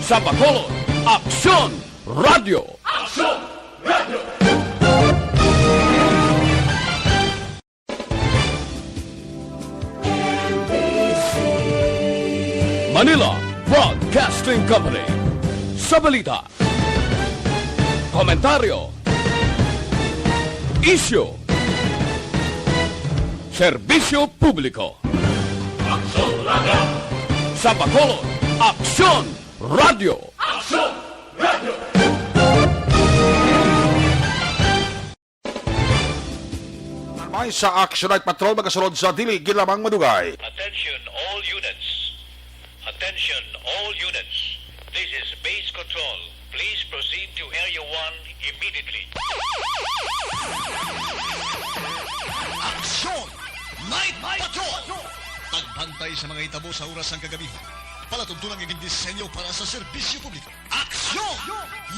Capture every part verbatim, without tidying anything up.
Sa Bacolod, Aksyon Radio. Aksyon Radio. Manila Broadcasting Company. Sa balita, komentaryo, isyu, serbisyo publiko. Aksyon Radio. Sa Bacolod, Aksyon Radio. Aksyon Radio. May sa Action Night Patrol magasulod sa dili gid lamang madugay. Attention all units. Attention all units. This is Base Control. Please proceed to Area one immediately. Action Night Patrol! Pagbantay sa mga hitabo sa oras sang kagabi. Palatuntunan nga gindisenyo para sa serbisyo publiko. Action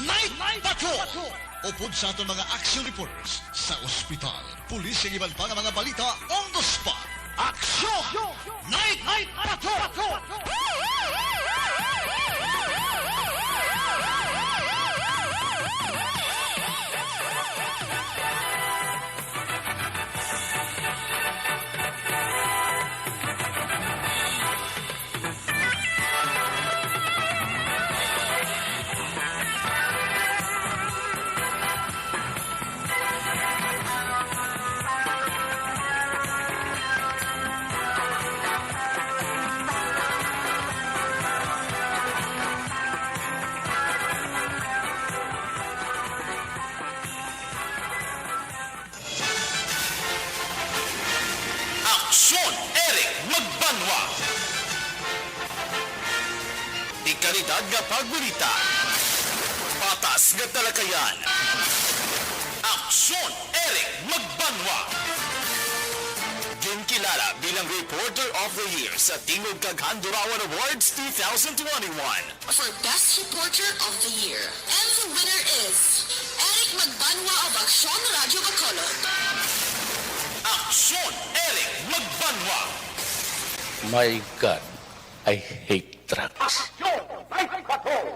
Night Patrol! Upod sa aton mga action reporters sa ospital, pulis, kag iban pa nga mga balita on the spot. Action Night Patrol! Aksyon, Eric Magbanwa. Di kalidad nga pagbalita, patas nga talakayan. Aksyon, Eric Magbanwa. Ginkilala bilang Reporter of the Year sa Tingog kag Handurawan Awards two thousand twenty-one. For Best Reporter of the Year. And the winner is Eric Magbanwa of Aksyon Radio Bacolod. Aksyon, Eric Magbanwa. My God, I hate drugs. Aksyon, Night Patrol.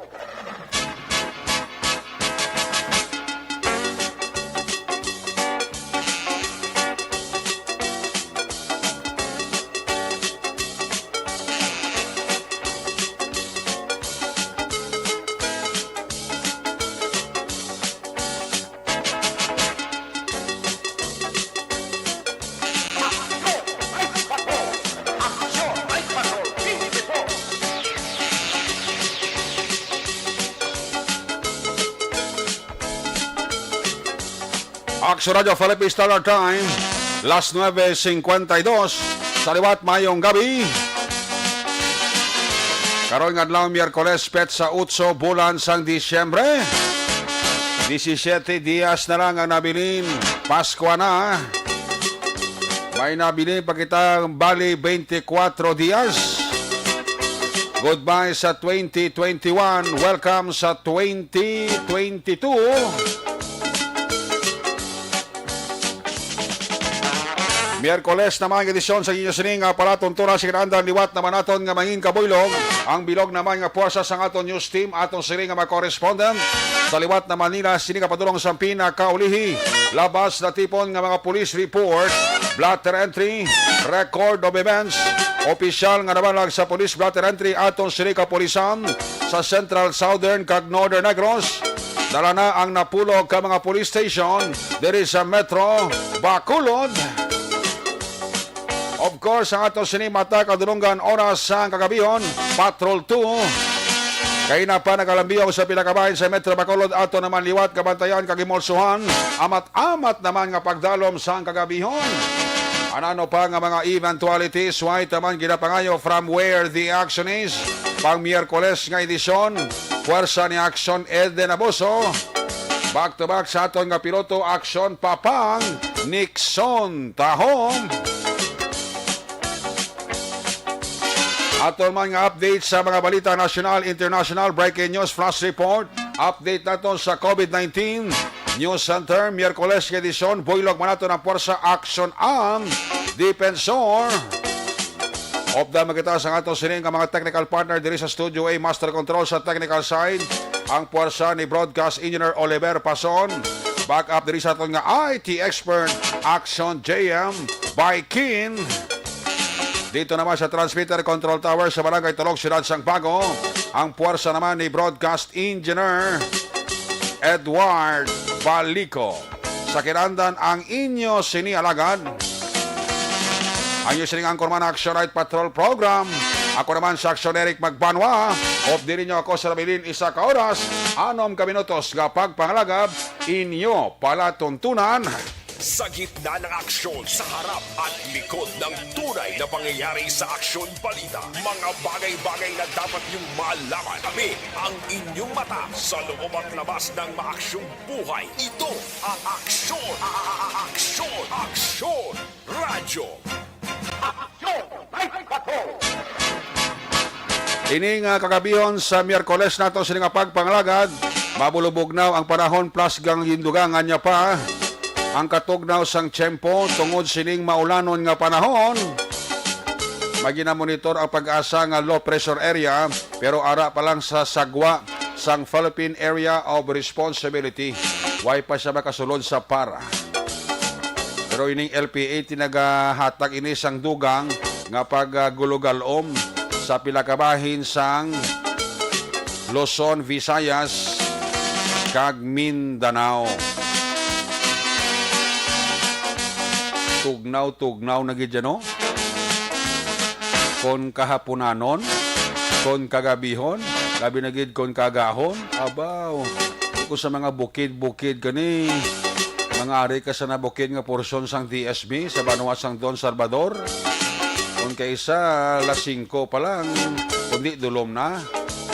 Aksyon Radio Philippine Standard Time, las nuebe cincuenta y dos, sa liwat, mayong gabi. Karon nga adlaw, Miyerkules, petsa otso, bulan sang Disyembre. Disisiete dias na lang ang nabilin. Paskwa na. May nabilin pa kita, bali, twenty-four dias. Goodbye sa twenty twenty-one. Welcome sa twenty twenty-two. Miyerkules naman ang edisyon sa inyo sining nga palatuntunan sa kinaandan. Liwat naman naton nga mangin kabuylog ang bilog naman nga puwersa sang aton news team, aton sining nga mga correspondent sa liwat na Manila. Sini nga padulong sang pinakaulihi, labas na tipon nga mga police report, blotter entry, record of events, opisyal nga nabalag sa police blotter entry, aton sining kapulisan sa Central, Southern, kag Northern Negros. Dala na ang napulo ka mga police station diri sa Metro Bacolod. Of course, ang ato sini mata kadulunggan oras sa kagabihon, Patrol two. Kay na pa nagalambiyaw sa pila ka bahin sa Metro Bacolod, ato naman liwat kabantayan kag himulsuhan. Amat-amat naman nga pagdalom sa kagabihon. Ano-ano pa nga mga eventualities, wait naman ginapangayo from where the action is. Pang Miyerkules nga edisyon, Pwersa ni Action Eden Abuso. Back to back sa aton nga piloto, Action Papang Nixon Tahom. Aton man nga update sa mga balita nasyonal, international, breaking news, flash report, update naton sa COVID nineteen News Center, Miyerkules nga edisyon, buylog man naton ang Pwersa Action ang Defensor. Update man kita sa aton sining nga mga technical partner diri sa Studio A, Master Control sa technical side, ang puwersa ni Broadcast Engineer Oliver Pason. Back up diri sa aton nga I T expert, Action J M by Kin. Dito naman sa Transmitter Control Tower sa Barangay Tulog, Siyudad sang Bago, ang puwersa naman ni Broadcast Engineer Edward Balico. Sa kinahanglan ang inyo sini alagad. Ang inyo sining anchorman, Action Night Patrol Program. Ako naman si Action Eric Magbanwa. Update ninyo ako sa nabilin isa ka oras, anom ka minutos nga pagpangalagad, inyo palatuntunan. Sa gitna ng aksyon, sa harap at likod ng tunay na pangyayari sa Aksyon Balita, mga bagay-bagay na dapat niyong malaman. Kami ang inyong mata sa loob at labas ng maaksyong buhay. Ito ang Aksyon, a-, a-, a-, Aksyon, Aksyon Radyo. Aksyon! Ay, pato! Ini nga kagabihon sa Miyerkules nato sini nga pagpangalagad, mabulubugnaw ang panahon plus gang gindugangan niya pa ang katugnaw sang tiyempo tungod sining maulanon nga panahon. Maginamonitor ang PAGASA nga low pressure area, pero ara pa lang sa sagwa sang Philippine Area of Responsibility. Way pa siya makasulod sa para. Pero ining L P A tinagahatag ini sang dugang nga pagagulugalom sa pila ka bahin sang Luzon, Visayas, kag Mindanao. Tugnaw-tugnaw na gid yan, no? Kon kahapunanon, kon kagabihon, labi na gid kon kaagahon. Abaw, kung sa mga bukid-bukid gani, mga ari ka sa nabukid nga porsyon sang D S B sa banwa sang Don Salvador, kon kaisa alas singko pa lang, kundi dulom na.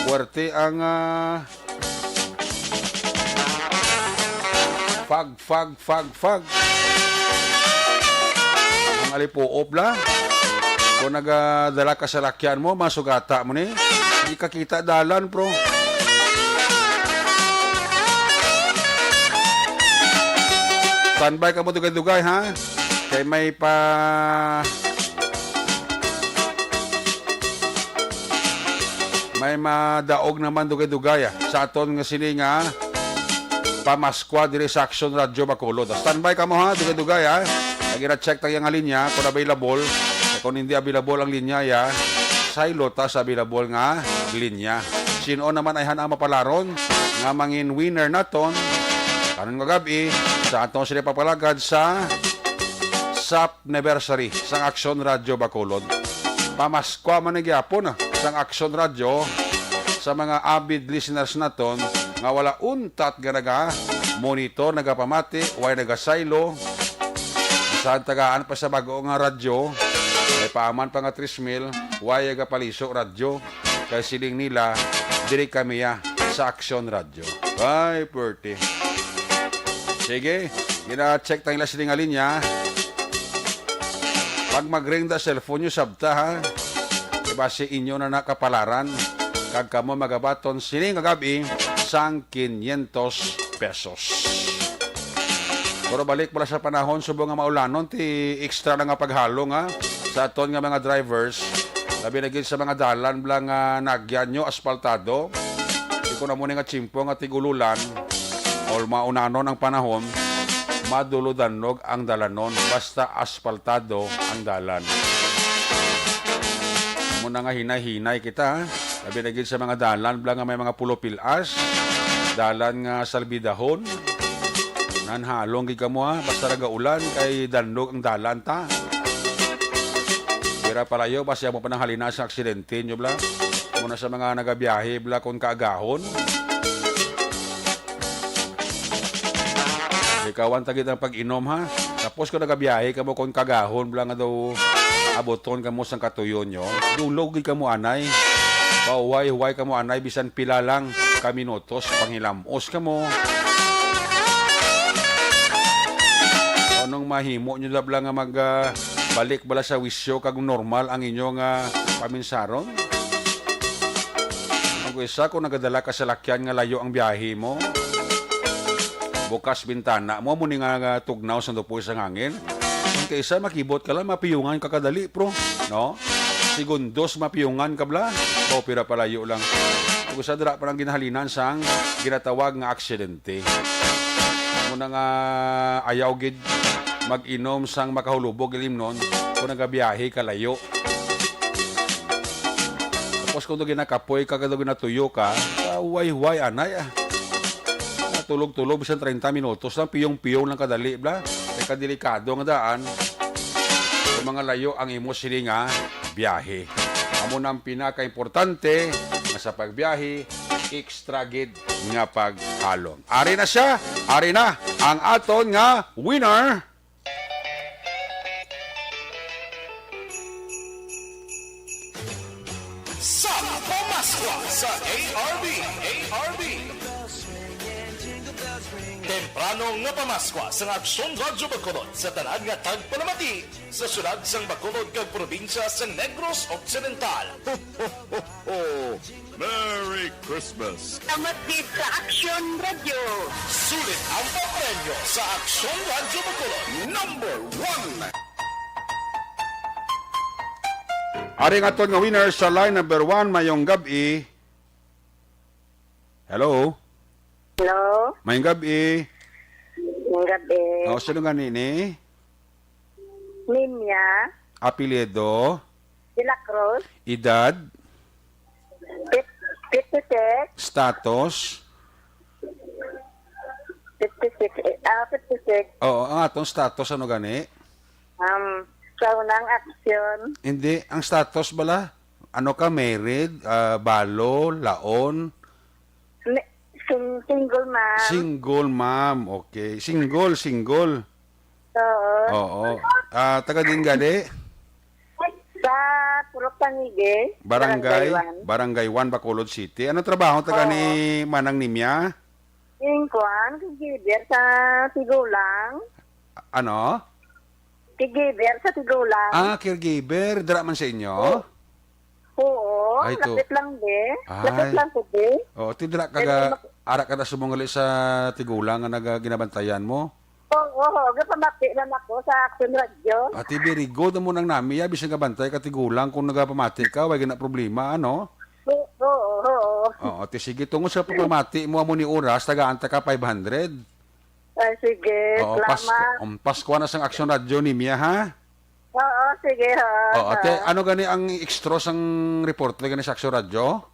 Puwerte ang, ah, fog, fog, fog, fog. Ang alipuop la. Kung nagadala ka sa lakyan mo, masugata mo ni. Di ka kita dalan, bro. Standby ka mo dugay-dugay, ha? Kay may pa May madaog naman dugay-dugay, ah, sa aton nga sini nga pamaskwa diri sa Action Radyo Bacolod. Standby kamo, ha, dugay-dugay, ha. Lagi na check ta iya nga linya kung available. Kung hindi available ang linya, ya, saylo ta sa available nga linya. Sin-o naman ay hana mapalaron nga mangin winner naton karon nga gab-i sa aton sini papalagad sa sap anniversary sang Aksyon Radyo Bacolod. Pamaskwa man ni gyapon, ah, sang Aksyon Radyo sa mga avid listeners naton nga wala untat nga naga-monitor, nagapamati, way nagasaylo. Sa tagaan pa sa bag-o nga radyo, may paaman pa nga tres mil, way nagapaliso radyo. Kay siling nila, diri kami, ah, sa Aksyon Radyo. Ay, pwerte. Sige, gina-check ta nila sini nga linya. Pag mag-ring da cellphone nyo, sabta, ha? Kay basi inyo na nakapalaran. Kag kamo magabaton sini nga gab-i sang quinientos pesos. Pero balik pala sa panahon, subong nga maulanon, ti extra na nga paghalong, ha, sa aton nga mga drivers, labi na gid sa mga dalan bala nga nagyan nyo, aspaltado. Di ko na muna nga tsimpo nga tig-ululan o maunanon ang panahon, madulo-danlog ang dalanon, basta aspaltado ang dalan. Muna nga hinay-hinay kita, ha? Labi na gid sa mga dalan bala nga may mga pulo pilas, dalan nga salbidahon. Nanhalong gid kamo, ha, basta nagaulan kay danlog ang dalan ta. Bira palayo, basi amo pa nang halina sa aksidente nyo bala. Muna sa mga nagabiyahe bala kon kaagahon. Likawan ta gid ang pag-inom, ha. Tapos kung nagabiyahe kamo kon kaagahon bala nga daw abuton kamo sang katuyo nyo, dulog gid kamo anay. Pahuway-huway kamo anay bisan pila lang ka minutos, panghilam-os kamo. Anong mahimo nyo dab lang nga mag, ah, balik bala sa wisyo kag normal ang inyo nga paminsaron? Ang isa, kung nagadala ka sa lakyan nga layo ang biyahe mo, bukas bintana mo, amo ni nga, nga tugnaw sa dupoy sang hangin. Ang kaisa, makibot ka lang, mapiyungan ka kadali, pro. No? segundos mapiyungan ka bala. Opera palayo lang. Kung sa dira pa nang ginahalinan sang ginatawag nga aksidente. Mo na nga ayaw gid mag-inom sang makahulubog ilimnon kung nagabiyahe ka layo. Tapos kung ginakapoy ka, kung ginatuyo ka, ah, huway-huway, anay, ah. Tulog-tulog, bisan treinta minutos lang, piyong-piyong lang kadali, bla. Kay kadelikado nga daan. Kung mga layo ang imo sini nga biyahe. Amo na ang pinakaimportante nga sa pagbiyahe, extra gid nga paghalong. Ari na siya, ari na ang aton nga winner. Sa Pamaskwa sa A R B, A R B. Temprano nga pamaskwa sa Aksyon Radyo Bacolod sa tanan nga tagpalamati sa syudad sang Bacolod kag probinsya sa Negros Occidental. Ho, ho, ho, ho! Merry Christmas! Salamat gid sa Aksyon Radyo. Sulit ang papremyo sa Aksyon Radyo Bacolod, number one. Ari ang aton nga winner sa line number one, mayong gab-i. Hello? Hello? Mayong gab-i. Mayong gab-i. Oh, sino gani ni? Ninya. Apelyido? De La Cruz. Edad? Fif-, fifty-six. Status? Fifty-six. Eh, ah, fifty-six. Oo, ang atong status, ano gani? Um, sa unang aksyon. Hindi, ang status bala? Ano ka, married, ah, balo, laon? Ni-, sing-, single mom. Single mom, okay. Single, single. Oo. Oo. Ah, taga din gani? Sa Purok Tanigi, Barangay, Barangay one. Barangay one, Bacolod City. Anong trabaho taga Oo. ni Manang Nimya? Yung kuan, caregiver sa tigulang. Ano? Caregiver sa tigulang. Ah, caregiver. Dira man sa inyo? Oo. Oo, Ay, to. lapit lang, be. Ay. Lapit lang ko, be. Oo, ti dira Pero kaga, mak- ara ka na sumungali sa tigulang nga naga-, ginabantayan mo? Oo, oo, gapamati lang ako sa Action Radio. Ati, very good mo nang nami, ya, bisan gabantay ka tigulang kung nagapamati ka, way gina problema, ano? Oo, oo, oo. Oo, ti sige, tungod sa pagpamati mo, amo ni oras, tagaan ta ka five hundred. Ay, sige, Oo, pas-, salamat. um, Paskwa na sang Action Radio ni Mia, ha? Oo, sige, ha. Oo, ate, Ha. ano gani ang extra sang reporte gani sa Action Radio?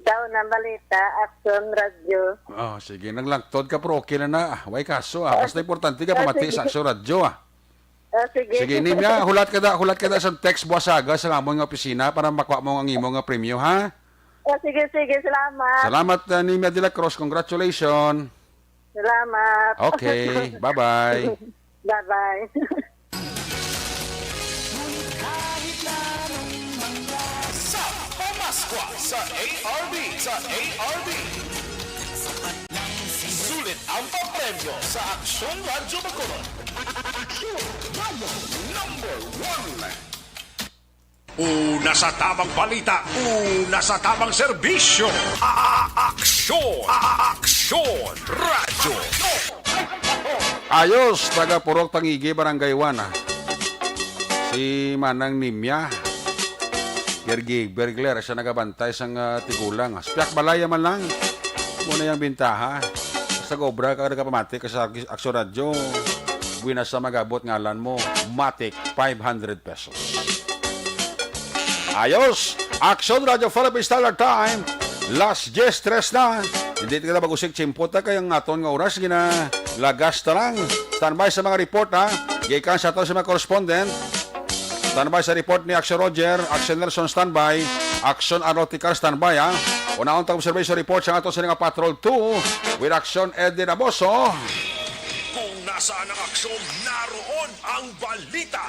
Daw na balita, Action Radio. Oh, sige, naglangtod ka, pero okay na na. Ah, way kaso, ah. Basta importante ka, Ah, pamati sige. sa Action Radio, ah. Ah, sige. Sige, Nimya, hulat ka da, hulat ka da sa text buwas aga sa amon nga opisina para makuha mo ang imo nga premyo, ha? Ah, sige, sige, salamat. Salamat, ah, Nimya de la Cruz. Congratulations. Salamat. Okay, bye-bye. Bye-bye. Sa Pamaskwa sa A R B, sa A R B. Sulit ang papremyo sa Aksyon Radyo Bacolod. Aksyon Radyo number one. Una sa tamang balita, una sa tamang serbisyo. A-, a-, aksyon, a-, a-, aksyon, radyo. Ayos, taga Purok Tangigi, Barangay one, ah. Si Manang Nimya. Gergi, burglar, siya nagabantay sang, ah, tigulang. Sa piyak balay man lang. Muna yung bintaha. Sa gobra ka nagapamati ka sa Aksyon Radyo. Buwinas sa magabot ngalan mo. Matik, five hundred pesos. Ayos! Action Radio Philippine Standard Time. Las diez tres na. Hindi ka na mag-usik tsimpo ta kay ang aton nga oras ginalagas ta lang. Standby sa mga report, ha. Gikan sa aton sa mga correspondent. Standby sa report ni Action Roger, Action Nelson, standby. Action Arnold Ticar, standby, ha. Unahon ta observation report sa aton sa mga Patrol two with Action Eddie Raboso. Kung nasaan ang aksyon, naroon ang balita.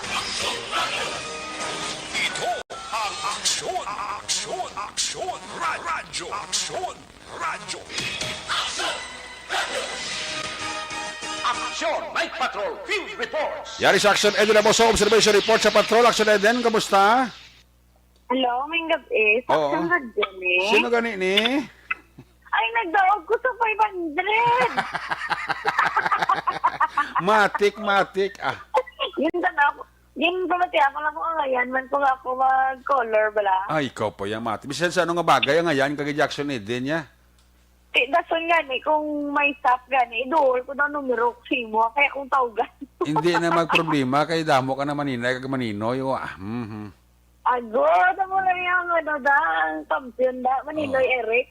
Ito ang aksyon, aksyon, aksyon, ra-, radyo, aksyon, radyo. Aksyon, Night Patrol, Field Reports. Yari sa Action Eden Aboso, observation report sa Patrol. Action Eden, kamusta? Hello, may gabi. Sa Oo. Action Radyo ni. Sino gani ni? Ay, nagdaog ko sa five hundred. Matik, matik. Ah. Yun na ako. Ginpamatian ko lang kung angayan man ko nga ako mag-color bala. Ay, ikaw pa yan, mati. Bisan sa ano nga bagay, angayan ka kay Jackson Eden niya. Ti, dason gani, kung may sap gani, iduol ko daw numero ko sa imo, kaya kung tawgan. Hindi na magproblema, kay damo ka na maninay, kag maninoy, o, ah, mhm. Ago, damo na niya ang ano da, ang kampiyon da, Maninoy Oh. Eric.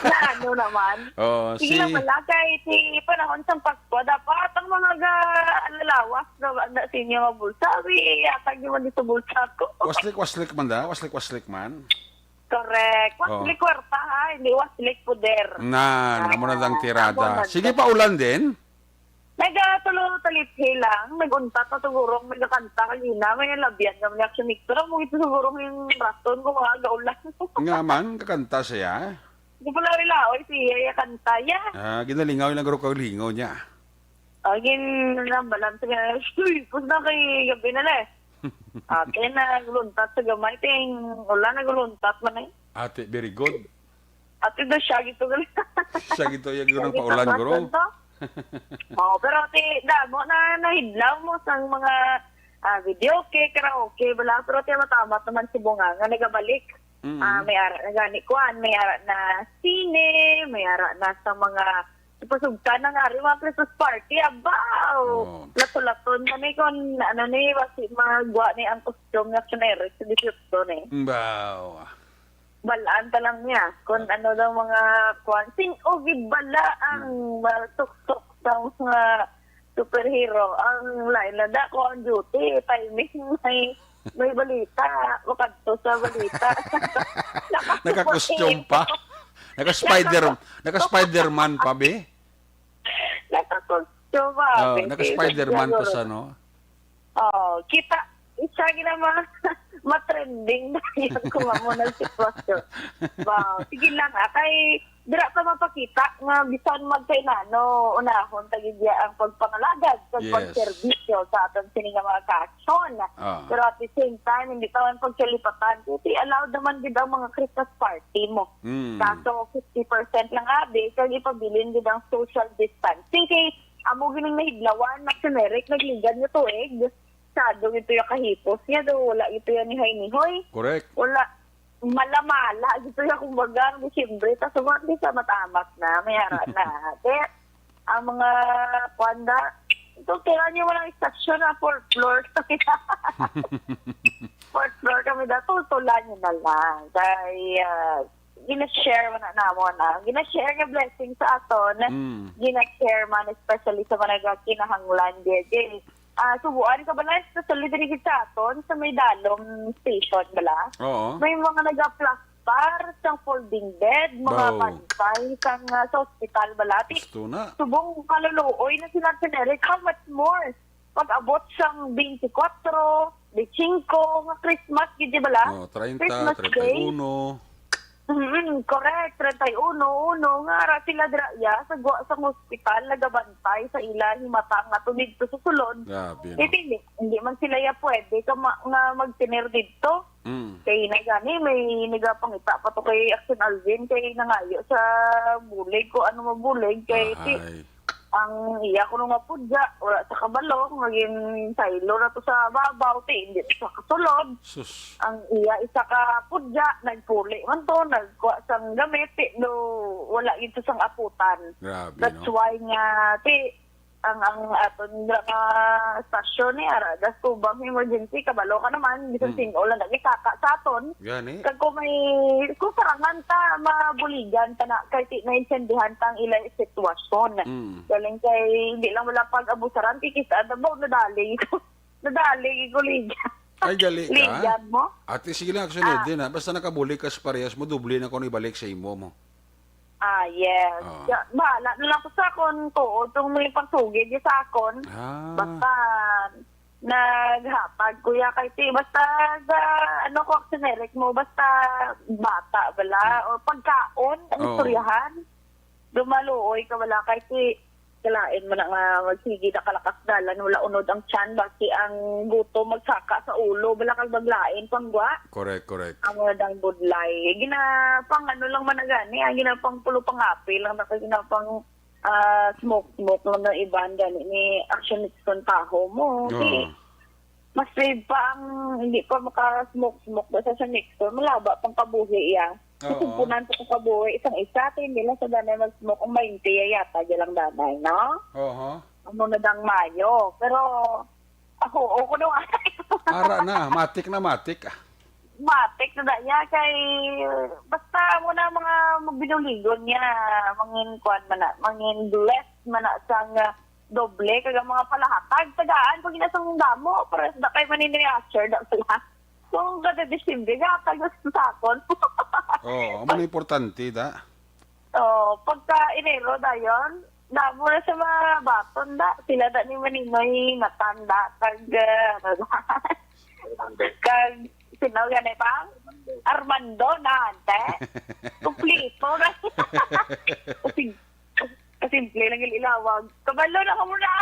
Na ano naman? Oh, Sige si lang pala, kay si panahon sa Pasko, dapat ang mga ga-, lalawas na, na sa inyo nga bulsa, abi, yatag nyo man dito bulsa ko. Waslik-waslik man da, waslik-waslik man. Correct. Oh. Waslik kwarta, ha? Hindi waslik poder. Na, Ah, namo na lang tirada. amo na Sige lang. pa, ulan din. Nagatulo talithi lang, nag-untat na siguro ang nagakanta kanina, may nalabian nga mga action actor. Ang mga ito siguro yung rason kung mga gaulan. Nga man, kakanta siya? Di pala rin laoy siya, iya kanta, ya. Ah, ginalingaw lang garo kalingaw niya. Ah, gin-, nambalan sa mga, "Uy, pus na kay gabi na na eh." Ate, nagluntat sa gamay, ting, wala, nagluntat man eh. Ate, very good. Ate, daw siya gito gali. Siya gito, yung Siya gito, paulan, guro. Pastor, to? Oo, pero ate, damo na nahidlaw mo sang mga, ah, videoke, karaoke, bala. Pero ate, matamat naman si Bunga nga nagabalik. Mm. Ah, may ara na gani, kuan, may ara na sine, may ara na sa mga, sa pasugtan na nga rin, mga Christmas party, abaw! Oo. Lato-laton na ni, kung ano ni, wasi magwa ni ang costume nga generic sa disyotso ni. Baw. Balaan ta lang niya kung ano daw mga kuan. Sin-o gid bala ang Hmm. masuksok sa mga superhero? Ang lain na da ko ang duty, timing may, may balita. Makadto sa balita. Naka-costume pa? Naka-Spider-, naka-Spider-Man pa, be? Naka-costume pa, Oh, be. naka-Spider-Man pa Siguro. sa, no? Oh, kita, isa gina ma-, matrending na yan kung amo na sitwasyon. Wow, sige lang, ah, kay dira ta mapakita nga bisan magkainano, unahon ta gid ya ang pagpangalagad, sa Yes. pagserbisyo sa aton sini nga mga kaakson. Ah. Pero at the same time, hindi ta man pagkalipatan, kasi allowed naman gid ang mga Christmas party mo. Mm. Kaso fifty percent lang abi, kag ipabilin gid ang social distancing. Kay amo gining nahidlawan na generic, nagligad nga tuig. Sado gito yung kahipos niya, do wala gito yan nihay-nihoy. Correct. Wala, mala-mala gito yung kumbaga, ang Disyembre, tas umalis sa matamat na, may ara na. Kaya, ang mga, kuwan da, ito, kaya niyo walang istasyon na fourth floor. Fourth floor kami da, tutulan niyo na lang. Kaya, gina-share man na namon, ah. Gina-share nga blessing sa aton. Mm. Gina-share man, especially sa mga nagkinahanglan, di, di. Ah, subuan ka bala, especially diri gid sa aton, sa may Dalom Station bala. Oo. May mga nagaplastar sa folding bed, mga Oh. bantay, sang, ah, sa hospital bala. Ti, Gusto na. subong kaluluoy na sila, generic. How much more? Pag-abot sang twenty-four, twenty-five nga Christmas, gid bala? Oh, treinta, Christmas Day. treinta y uno. Mm, correct. Treinta y uno, uno, nga ara sila dira, ya, sa gwa sang hospital, nagabantay sa ila himatang nga to didto sa sulod. Grabe, no? Eh, hindi, hindi man sila ya pwede ka ma-, nga magtener didto. Mm. Kay na gani, may nagapangita pa to kay Action Alvin, kay nangayo sa bulig, kung ano mabulig, kay ti-, Ahay. Ang iya kuno nga pudya, wala sa kabalo, maging saylo na to sa babaw, ti, hindi to sa kasulod. Sus. Ang iya isa ka pudya, nagpuli man to, nagkuha sang gamit, ti, do, wala gid to sang aputan. Grabe, That's no? why nga, ti, ang, ang aton nga stasyon ni ara, das tubang emergency, kabalo ka naman, bisan Mm. sing-o lang nagkaka sa aton. Gani. Kag kung may kusarangan ta, mabuligan ta na, kay ti, naintindihan ta ang ilang sitwasyon. Mm. Galing kay, hindi lang wala pag-abusaran, kikita, dabaw, nadali. Nadali, kuliga. Ay, gali ka? Ligan mo? Ate, sige lang, sunod Ah. din, ha? Basta nakabulig ka sa parehas mo, doble na ko ibalik sa imo mo. Ah, yes. Ah. Ya, bahala na lang ko sa akon, tuod, kung may pagsugid niya sa akon. Ah. Basta, naghatag ko ya kay ti, basta sa, ano ko, generic mo, basta bata bala, Hmm. o pagkaon, ang Oo. istoryahan. Dumaluoy ka bala kay ti, kalain mo na nga, magsige na kalakas dalan, wala unod ang tiyan, basi ang gutom magsaka sa ulo, bala kag maglain pang gwa. Correct, correct. Ang mga dang budlay. Ginapang ano lang man na gani, ah, ginapang pulo pang apil lang na, ginapang Ah, smoke-smoke lang ng iban, gani ni Action Nixon taho mo. Oo. Di, mas safe pa ang hindi pa maka-smoke-smoke ba sa, sa Nixon, malaba pang kabuhi iya. Oo. Kasugpunan sa kabuhi, isang isa, ti hindi lang sa danay mag-smoke, ang baynte ya yata, di lang danay, no? Oho. Ano na dang mayo. Pero, ako, ako nung Ara na, matik na matik. Matik na da niya kay basta mo na mga magbinuligon niya, mangin kuan man na, mangin blessed man na sang, ah, doble kag ang mga palahatag tagaan pag inasang damo para sa kay maninriacher da sila. Kung kada Disyembre, gatag na sa sakon. Oo, amo na importante da. Oh, pagka Enero dayon, damo na sa mga baton da. Sila da ni Maninoy Matanda kag, ah, kag sino gani pa? Armando na, ante. Kumplito na. Kasi, kasimple lang yung ilawag. Kabalo na ka muna.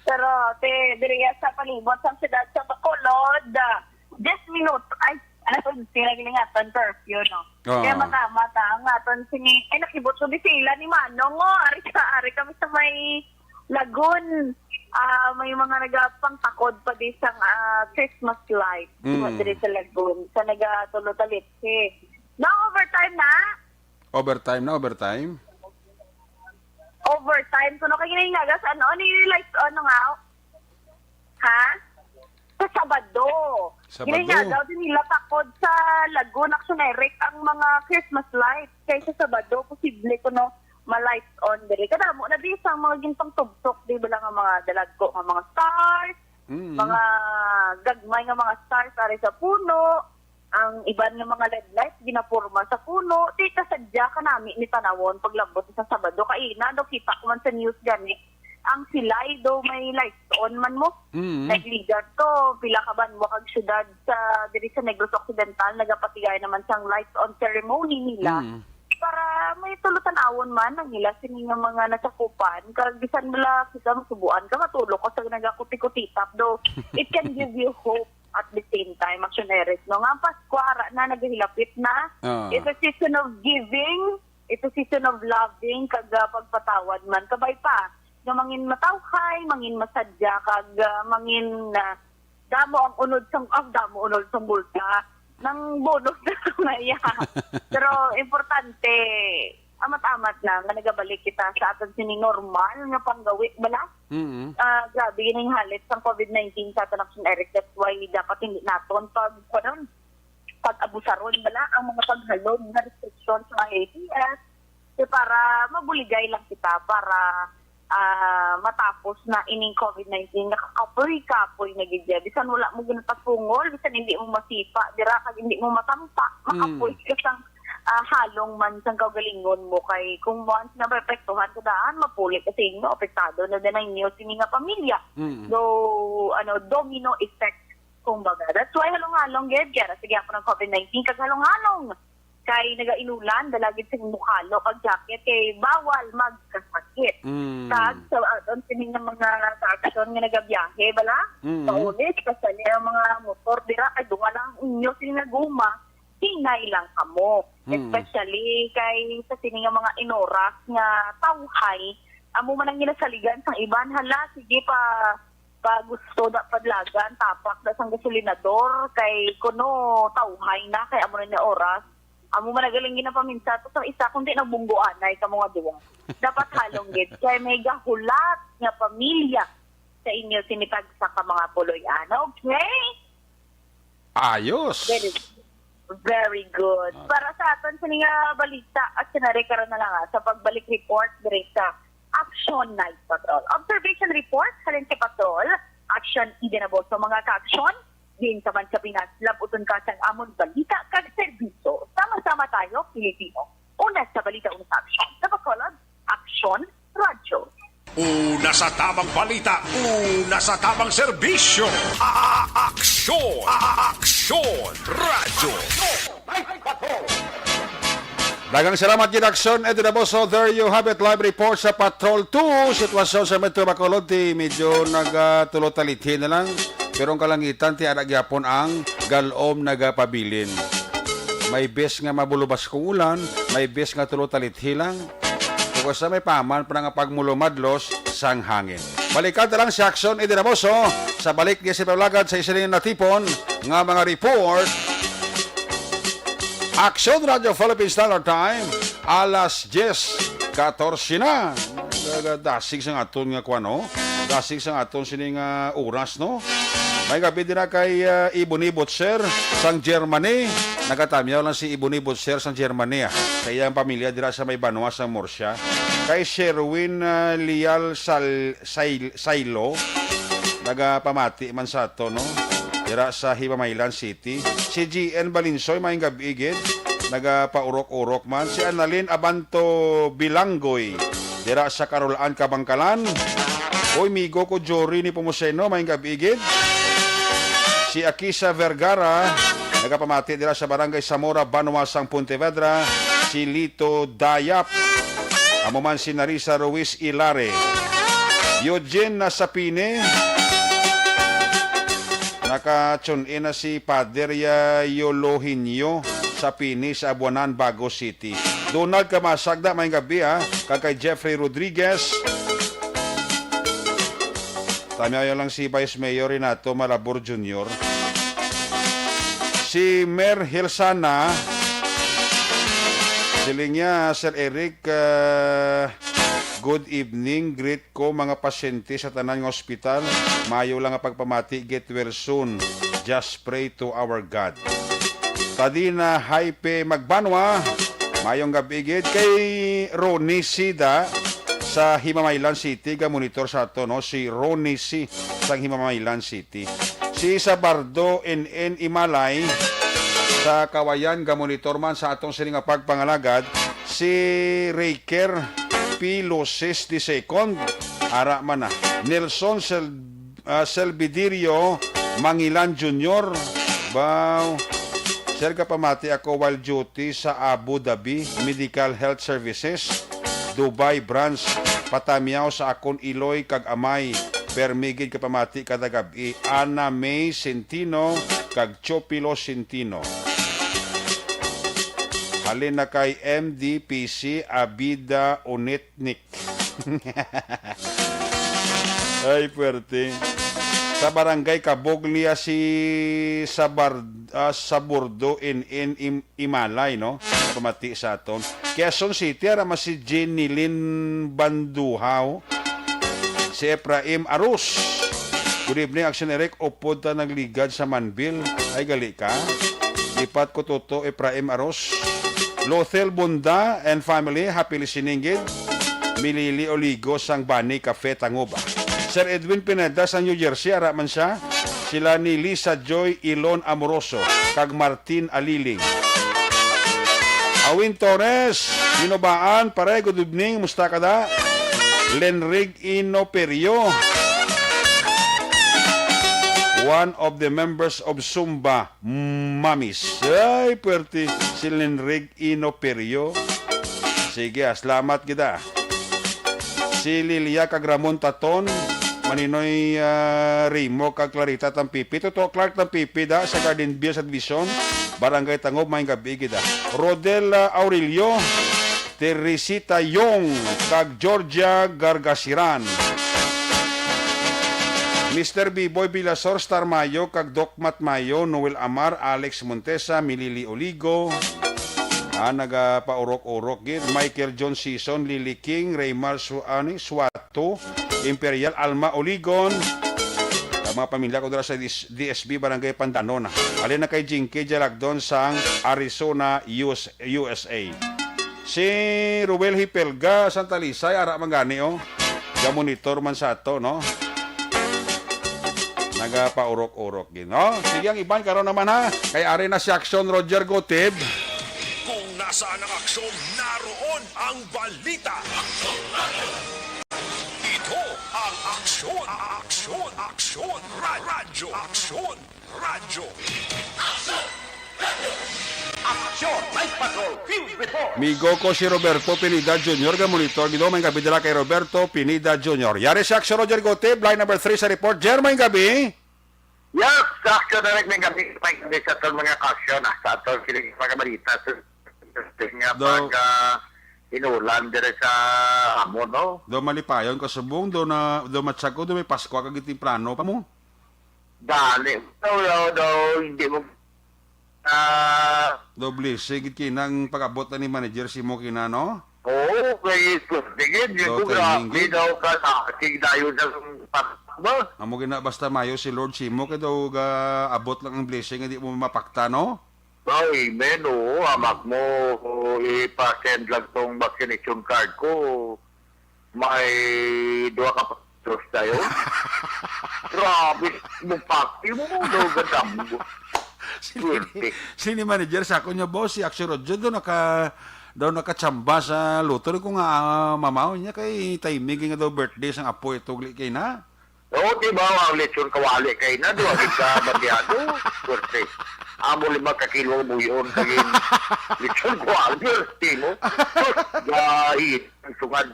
Pero, te, diri sa palibot sa siyudad sa Bacolod, ah, diyes minuto. Ay, ano to? Sila gilingaton curfew, no? Oo. Kaya matama ta ang aton sini. Ay, nakibot ko di sila ni Manong, oh. Ari ka, ari kami sa may Lagun. Ah, may mga nagapangtakod pa di sang, ah, Christmas light. Mm. Diri sa Lagun. Sa nagatulo talitsi. Na overtime na? Overtime na, overtime? Overtime. Kuno kay ginahingaga sa ano? Ano yung light? Ano nga? Ha? Sa Sabado. Sabado. Ginahingaga din nila takod sa Lagun, Action Eric, ang mga Christmas lights. Kay sa Sabado, posible kuno ma-lights on diri. Kadamo na di sang mga ginpangtubtok, di ba lang ang mga dalagko nga mga stars, Mm. mga gagmay nga mga stars ari sa puno, ang iban nga mga L E D lights ginaporma sa puno. Di kasadya kanami ni tanawon paglabot sa Sabado. Kay ina, do kita ko man sa news gani, ang Silay do may lights on man mo. Mm. Nagligat to, pila ka banwa kag syudad sa, diri sa Negros Occidental, nagapatigay naman sang lights on ceremony nila. Mm. Para may tulo tan-awon man ang ila sini nga mga nasakupan, kag bisan wala kita masubuan ka, matulog ka sa nagakuti-kutitap do. It can give you hope at the same time, Action Eric, no? Nga ang Pasko, ara na, nagahilapit na. Ah. It's a season of giving, it's a season of loving, kag, ah, pagpatawad man. Kabay pa, nga mangin matawhay, mangin masadya, kag, ah, mangin, ah, damo ang unod sang, ah, damo unod sang bulsa. Nang bonus na lang na iya. Pero importante, amat-amat na nga nagabalik kita sa aton sini normal nga panggawi, bala? Mm. Ah, grabe gid ang halit sang covid nineteen sa aton, Action Eric. That's why dapat hindi naton pag, kuwan, pag-abusaron, bala, ang mga paghalog nga restriction sa mga A T S. Kay para mabuligay lang kita, para, ah, matapos na ining covid nineteen, nga kakapoy-kapoy na gid ya. Bisan wala mo ginapasungol, bisan hindi mo masipa dira, kag hindi mo matampa, Mm. makapoy ka sang, ah, halong man sang kaugalingon mo. Kay kung once na maapektuhan ka daan, mapuli ka sa inyo, apektado na din ang inyo sini nga pamilya. Mm. Though, ano, domino effect, kumbaga. That's why halong-halong gid, kaya sige ako ng covid nineteen, kag halong-halong kay nagainulan, dala gid sing mukalo kag jacket kay bawal magkasakit. Mm. Kag sa aton sini nga mga ka-aksyon nga nagabiyahe, bala? Mm. Paulit, kasali ang mga motor dira kay duha lang ang inyo sini nga guma, hinay lang kamo. Mm. Especially kay sa sini nga mga inoras nga tawhay, amo man ang ginasaligan sang iban, hala, sige pa, pa gusto da padlagan, tapak da sang gasolinador, kay kuno tawhay na, kay amo na ni oras. Amo man nagaling ginapaminsa to sa isa, kundi nagbunggoanay ka mga duwa. Dapat halong gid, kay may gahulat nga pamilya sa inyo sini tagsa ka mga puloy-an. Okay? Ayos. Very, very good. Ah. Para sa aton sini nga balita, at sinari karon na lang, ah, sa pagbalik report diri sa Action Night Patrol. Observation report halin sa Patrol, Action Eden Abolso, mga ka-aksyon. Din ka man sa Pinas, labuton ka sa amon balita kag serbisyo. Sama-sama tayo, Pilipino. Una sa balita, una sa aksyon. Sa Bacolod, Aksyon Radyo. Una sa tamang balita, una sa tamang serbisyo. A-, a-, aksyon, a-, a-, aksyon, radyo. Daghang salamat gid, Aksyon Eddie Daboso. There you have it, live report sa Patrol two. Sitwasyon sa Metro Bacolod, ti medyo nagatulo talithi na lang. Pero ang kalangitan, ti ara gyapon ang galom nagapabilin. May bes nga mabulubas kong ulan, may bes nga tulo talithi lang. Basta may paman pa nga pagmulumadlos sang hangin. Balikan ta lang si Action Ediramoso sa balik niya sa paglalagad sa isa ning natipon nga mga report. Action Radio Philippine Standard Time, alas diyes katorse na. Dasig sang aton nga kuwan, no? Dasig sang aton sining, ah, oras, no? Maayong gab-i dira kay, ah, Ebony Butcher sang Germany. Nagatamyaw lang si Ebony Butcher sang Germany, ah, sa iyang pamilya dira sa may banwa sang Murcia. Kay Sherwin, ah, Lial Sal-, Sail-, Sailo, nagapamati man sa ato, no? Dira sa Himamaylan City. Si G N Balinsoy, maayong gab-i gid. Nagapaurok-urok man. Si Annalyn Abanto Bilanggoy, dira sa Karulaan, Kabangkalan. Oy, migo ko Jory Nepomuceno, maayong gab-i gid. Si Akisa Vergara, nagapamati dira sa Barangay Zamora, banwa sang Pontevedra. Si Lito Dayap, amo man si Narisa Ruiz Ilare. Eugene Nasapine, naka-tune in na si Pader, ah, Yolohinio Sapine sa Abuanan, Bago City. Donald Kamasagda, maayong gab-i, ah, kag kay Jeffrey Rodriguez. Tamyaw lang si Vice Mayor Renato Malabor Junior. Si Mer Hilsana, siling niya, "Sir Eric, ah, good evening. Greet ko mga pasyente sa tanan nga ospital. Maayo lang nga pagpamati. Get well soon. Just pray to our God." Tadina Hype Magbanwa, maayong gab-i gid. Kay Ronnie Sida sa Himamaylan City, ga-monitor sa ato, no? Si Ronnie C sang Himamaylan City. Si Sabardo N N Imalay sa Kawayan, ga-monitor man sa atong sini nga pagpangalagad. Si Raker P Luces the second, ara man na. Nelson Sel-, ah, Selvidirio Mangilan Junior. Wow. Sir, kapamati ako while duty sa Abu Dhabi Medical Health Services, Dubai Branch. Patamyaw sa akon iloy kag amay. Permi gid kapamati kada gab-i. Ana May Centino kag Chopilo Centino. Halin na kay M D P C Abida Unitnik. Ay, puwerte. Sa Barangay Kabuglia si Sabar-, ah, Saburdo in, in Im-, Imalay, no? Pamati sa aton. Quezon City, ara man si Jenilyn Banduhaw, si Efraim Arus. Good evening, Action Eric. Upod ta nagligad sa Manbil. Ay, gali ka. Lipat ko, Toto Efraim Arus. Lothel Bunda and family, happy listening gid. Milili Oligo sang Bani Cafe, Tanguba. Sir Edwin Pineda sa New Jersey, ara man siya. Sila ni Lisa Joy Ilon Amoroso kag Martin Aliling. Awin Torres, Ginobaan, pare, good evening. Musta ka da? Lenrig Inoperio, one of the members of Zumba Mamis. Ay, puwerte si Lenrig Inoperio. Sige, ah, salamat kita. Si Lilia kag Ramon Taton, Maninoy, ah, Rimo kag Clarita Tampipi. Toto Clark Tampipi da sa Garden View Subdivision, Barangay Tangob, maayong gab-i gid, ah. Rodel, ah, Aurelio, Teresita Yong, kag Georgia Gargasiran. Mister Biboy Bilasor, Star Mayo, kag Doc Mat Mayo, Noel Amar, Alex Montesa, Milili Oligo, ah, nagapaurok-urok gid. Michael John Sison, Lily King, Raymar Su-, ani, Suato, Imperial, Alma Oligon, ang mga pamilya ko dira sa D S, D S B Barangay Pandanon. Halin na kay Jinky Jalagdon sang Arizona, U S, U S A. Si Ruel Hipelga sang Talisay, ara man gani, oh. Ga-monitor man sa ato, no? Nagapaurok-urok gid, no? Sige, ang iban karon naman, ha. Kay ari na si Action Roger Gutib. Kung nasaan ang aksyon, naroon ang balita. Ito ang Aksyon, Aksyon, Aksyon, Ra-, Radyo, Aksyon, Radyo. Aksyon, Night Patrol, Field Report. Migo ko si Roberto Pineda Junior, ga-monitor gid, maayong gab-i dira kay Roberto Pineda Junior. Yari si Aksyon Roger Gutib, line number three sa report. Jer, maayong gab-i. Yes, sa aksyon na rin, maayong gab-i, maayong gab-i sa aton mga kaaksyon, ah, sa aton kilig mga balita. Sa, sa nga Do- pag, ah, Inulan dire sa amon, no? Daw malipayon ka subong, daw na, daw matsyag ko, daw may Paskwa kag temprano pa mo. Dali. Daw, daw, daw, hindi mo, ah, Daw blessing gid kina ang pag-abot na ni manager si mo kina, no? Oo, kay swerte gid, yun Daw ko, timing grabe gid. daw ka, asig dayon sa ba? Amo gina, basta mayo si Lord si mo, kay daw ga-abot lang ang blessing, hindi mo mapakta, no? Oh, amen. Oo, amak mo, oh, ipa-send lang tong vaccination card ko. May duha ka pesos tayo. Grabe, mo pati mo, daw gadam. Sini, Swerte. sini manager sa ako niya, boss, si Action Roger, daw naka, daw nakachamba sa lottery ko nga, ah, mamaw niya kay timing nga daw birthday sang apo ito, uli kay na. Oo, di ba, ang lechon kawali kay na, di ba, di ka batyado? Swerte. Amo lima ka kilo ang buyon, kagin lechon kawali, swerte mo. Gahi, ang sungad.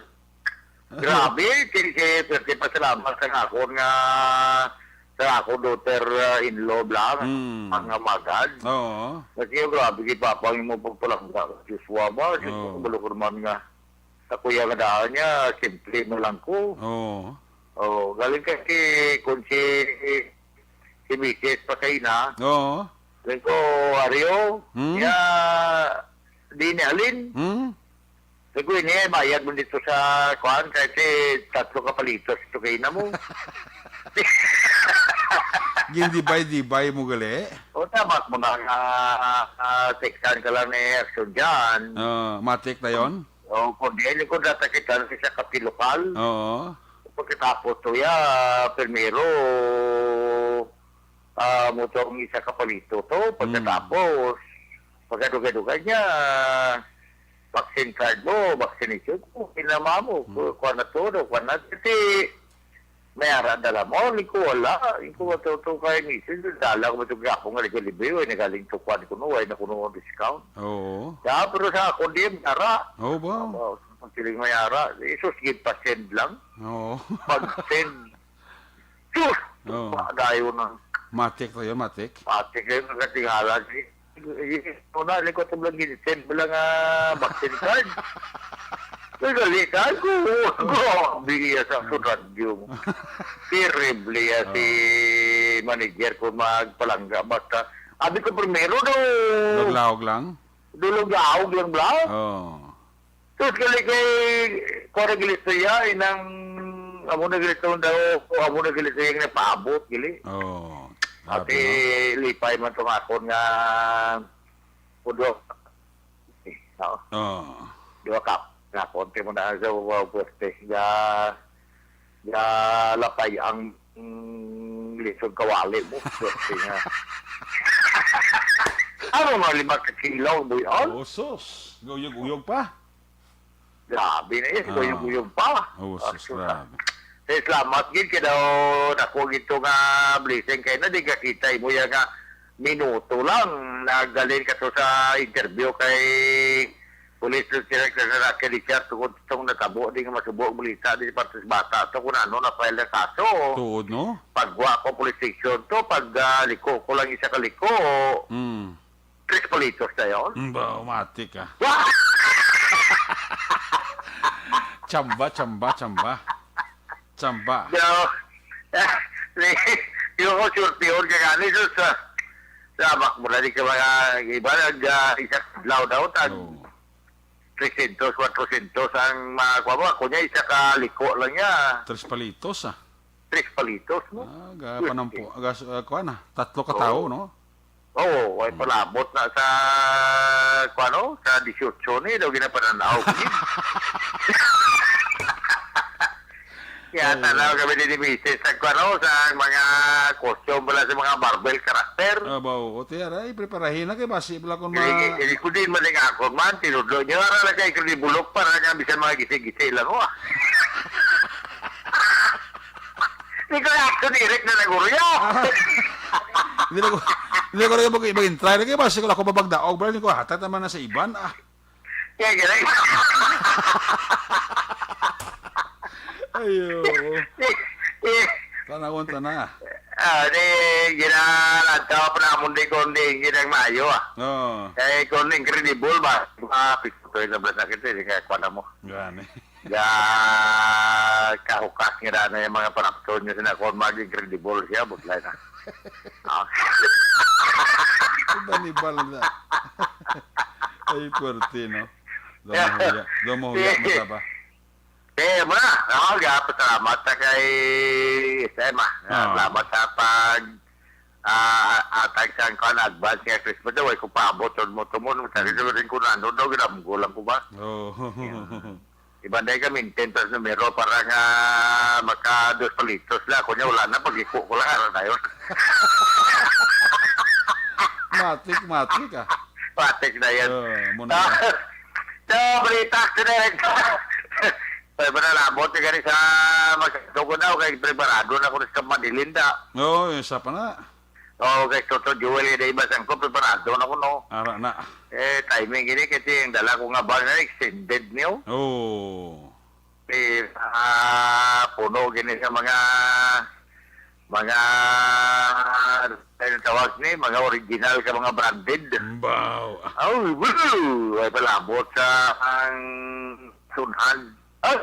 Grabe, kay, kay, swerte, pasalamat sa akon nga, sa akon daughter, uh, in-law, bla, Mm. ang magad. Oo. Kasi, grabe, kay Papa, yung mo pagpalangga, Joshua ba? Joshua, Oo. kabalo ko naman nga. Sa kuya nga daan niya, simple na lang ko. Oo. Oh, galing kasi kung si, si Misis pa sa ina, Oo. galing ko, Ario, Hmm? ya, di ni Alin. Hmm? Sabi ko, ini, bayad mo dito sa, kuan, kasi tatlo ka palitos ito kay ina mo. Gindibay-dibay mo gali? O, tama mo na nga, ah, ah, textan ka lang ni Action dyan. Ah, matik na yon? O, kung di, ko data kita sa isa ka lokal. Oo. Pagkatapos to, ya, primero, ah, mo tong isa ka palito to. Mm. Pagkatapos, pagkadugay-dugay niya, vaccine card mo, vaccination mo, kinama mo, Mm. ku-, kuha na to, no, kuha na. Kasi, may ara dala mo, ni ko wala, ni ko wala to kay misis, dala ko to gapon nga libre, way na galing to kuha ni kuno, way na kuno discount. Oo. Ya, pero sa ako, di, may ara. Oo ba? Oo, kung siling may ara, isus, gid pa-send lang. Oo. Pag-send, sus! Oo. Padayon ang Matik to yun, matik. Matik yun, ang katingala. Una, likot ang lagi, send mo lang, ah, vaccine card. Ay, gali ka, ko. Grabe iya sa radyo. Terrible iya si Oo. manager ko magpalangga. Basta, abi ko primero daw. Laog-laog lang? Dulog-laog lang, bla? Oo. Sus, gali kay, kuwan na gali siya, inang, amo na gali siya daw, amo na gali siya yung napaabot, gali. Oh, Ate, grabe, no? Lipay man tong akon nga, kudo, eh, no? Oh. Duha ka, nga, konti mo na sa, uh, puwerte, nga, nga lapay ang, mm, lisod kawali mo, puwerte nga. Ano nga, lima ka kilo, boy, oh? Oh, sus. Guyog-uyog pa. Grabe na yun, Ah. guyog-guyog pa. Oh, sus, Actually, grabe. Sa salamat gid kay daw dako gid to nga blessing kay na di ka kita imo ya nga minuto lang nagdalin ka to sa interview kay Police Lieutenant Colonel Raquel Richard tungod tong natabo di nga masubo ang balita di parte sa bata to kung ano na file ang kaso. Tuod, no? Pagwa ko police station to, pag ah, liko ko lang isa ka liko. Mm. Tres palitos na yun. Mm, ba, umatik ka. Chamba, chamba, chamba. Chamba. Yo, ni, yo ko sure piyon ka gani, sus, ah, sabak mo na di ka mga iba, nag, ah, isa ka adlaw daw, tag Oo. trescientos, kwatrocientos ang mga, kuha mo, ako niya, isa ka liko lang niya. Tres palitos, ah. Tres palitos, no? Ah, ga, Good panampo, thing. Aga, ah, kuha na, tatlo ka Oo. tao, no? Oo, ay Hmm. palabot na sa, kuha, no? Sa dieciocho ni, daw ginapananaw. Kaya Ay. tanaw kami ni Misis sa, kuha, no? Sa mga costume pala sa mga Marvel character. Ah, ba, oo, tiyan, ay, preparahin na kay basi pala kung Hindi, ma- hindi ko din maling ako man, tinudlo niyo, ara lang kay kung bulok para nga bisan mga gisi-gisi lang, oh. Hindi ko na ako direct na naguro, yo. Ah. Hindi na ko, hindi ko na mag-, mag-intry. Lagi ba, siguro ako mabagdaog, bro. Hindi ko, hatag naman na sa iban, ah. Kaya gano'n. Ayo. Eh, eh. Tanawon ta na. Ah, di, ginalantaw pa namon di kon di, ginang maayo, ah. Oo. Kay kon incredible ba? Ah, picture na ba sakit, eh, di kaya kuha na mo. Gani. Ya, kahukas nga na yung mga panapton niya sina kon mag-incredible siya, budlay na. Ah. Iba ni Bal na. Ay, puwerte, no? Daw mahuya. Daw mahuya mo sa ba? Eh, muna, ako, gapasalamat sa kay S M, ah. Ah. Salamat sa pag, ah, atag sa kuan, advance nga Christmas. Way ko paabot, tumon-tumon. Sa Mm. rin ko na, ano daw, ginamgo lang ko ba? Oh. Yan. Iba na yung ka-maintain sa numero para nga maka dos palitos lang. Kunya, wala na, pag-iko ko lang, ano na yun? Matik, matik, ah. Matik na yan. Oh, muna Ah, na. So, balita, direk. Pwede ba na labot ka gani sa magkatugon daw kay preparado na ko sa Manila, da. Oo, isa pa na. Oo, kay Toto Joel, kay Dave Basangko, preparado na ko, no? Ara na. Eh, timing gini, kasi ang dala ko nga bag na extended niyo. Oo. Eh, ah, puno gini sa mga, mga, ano tawag ni, mga original ka mga branded. Baw. Oh, woo! Ay palabot sa ang sunhan. Ah!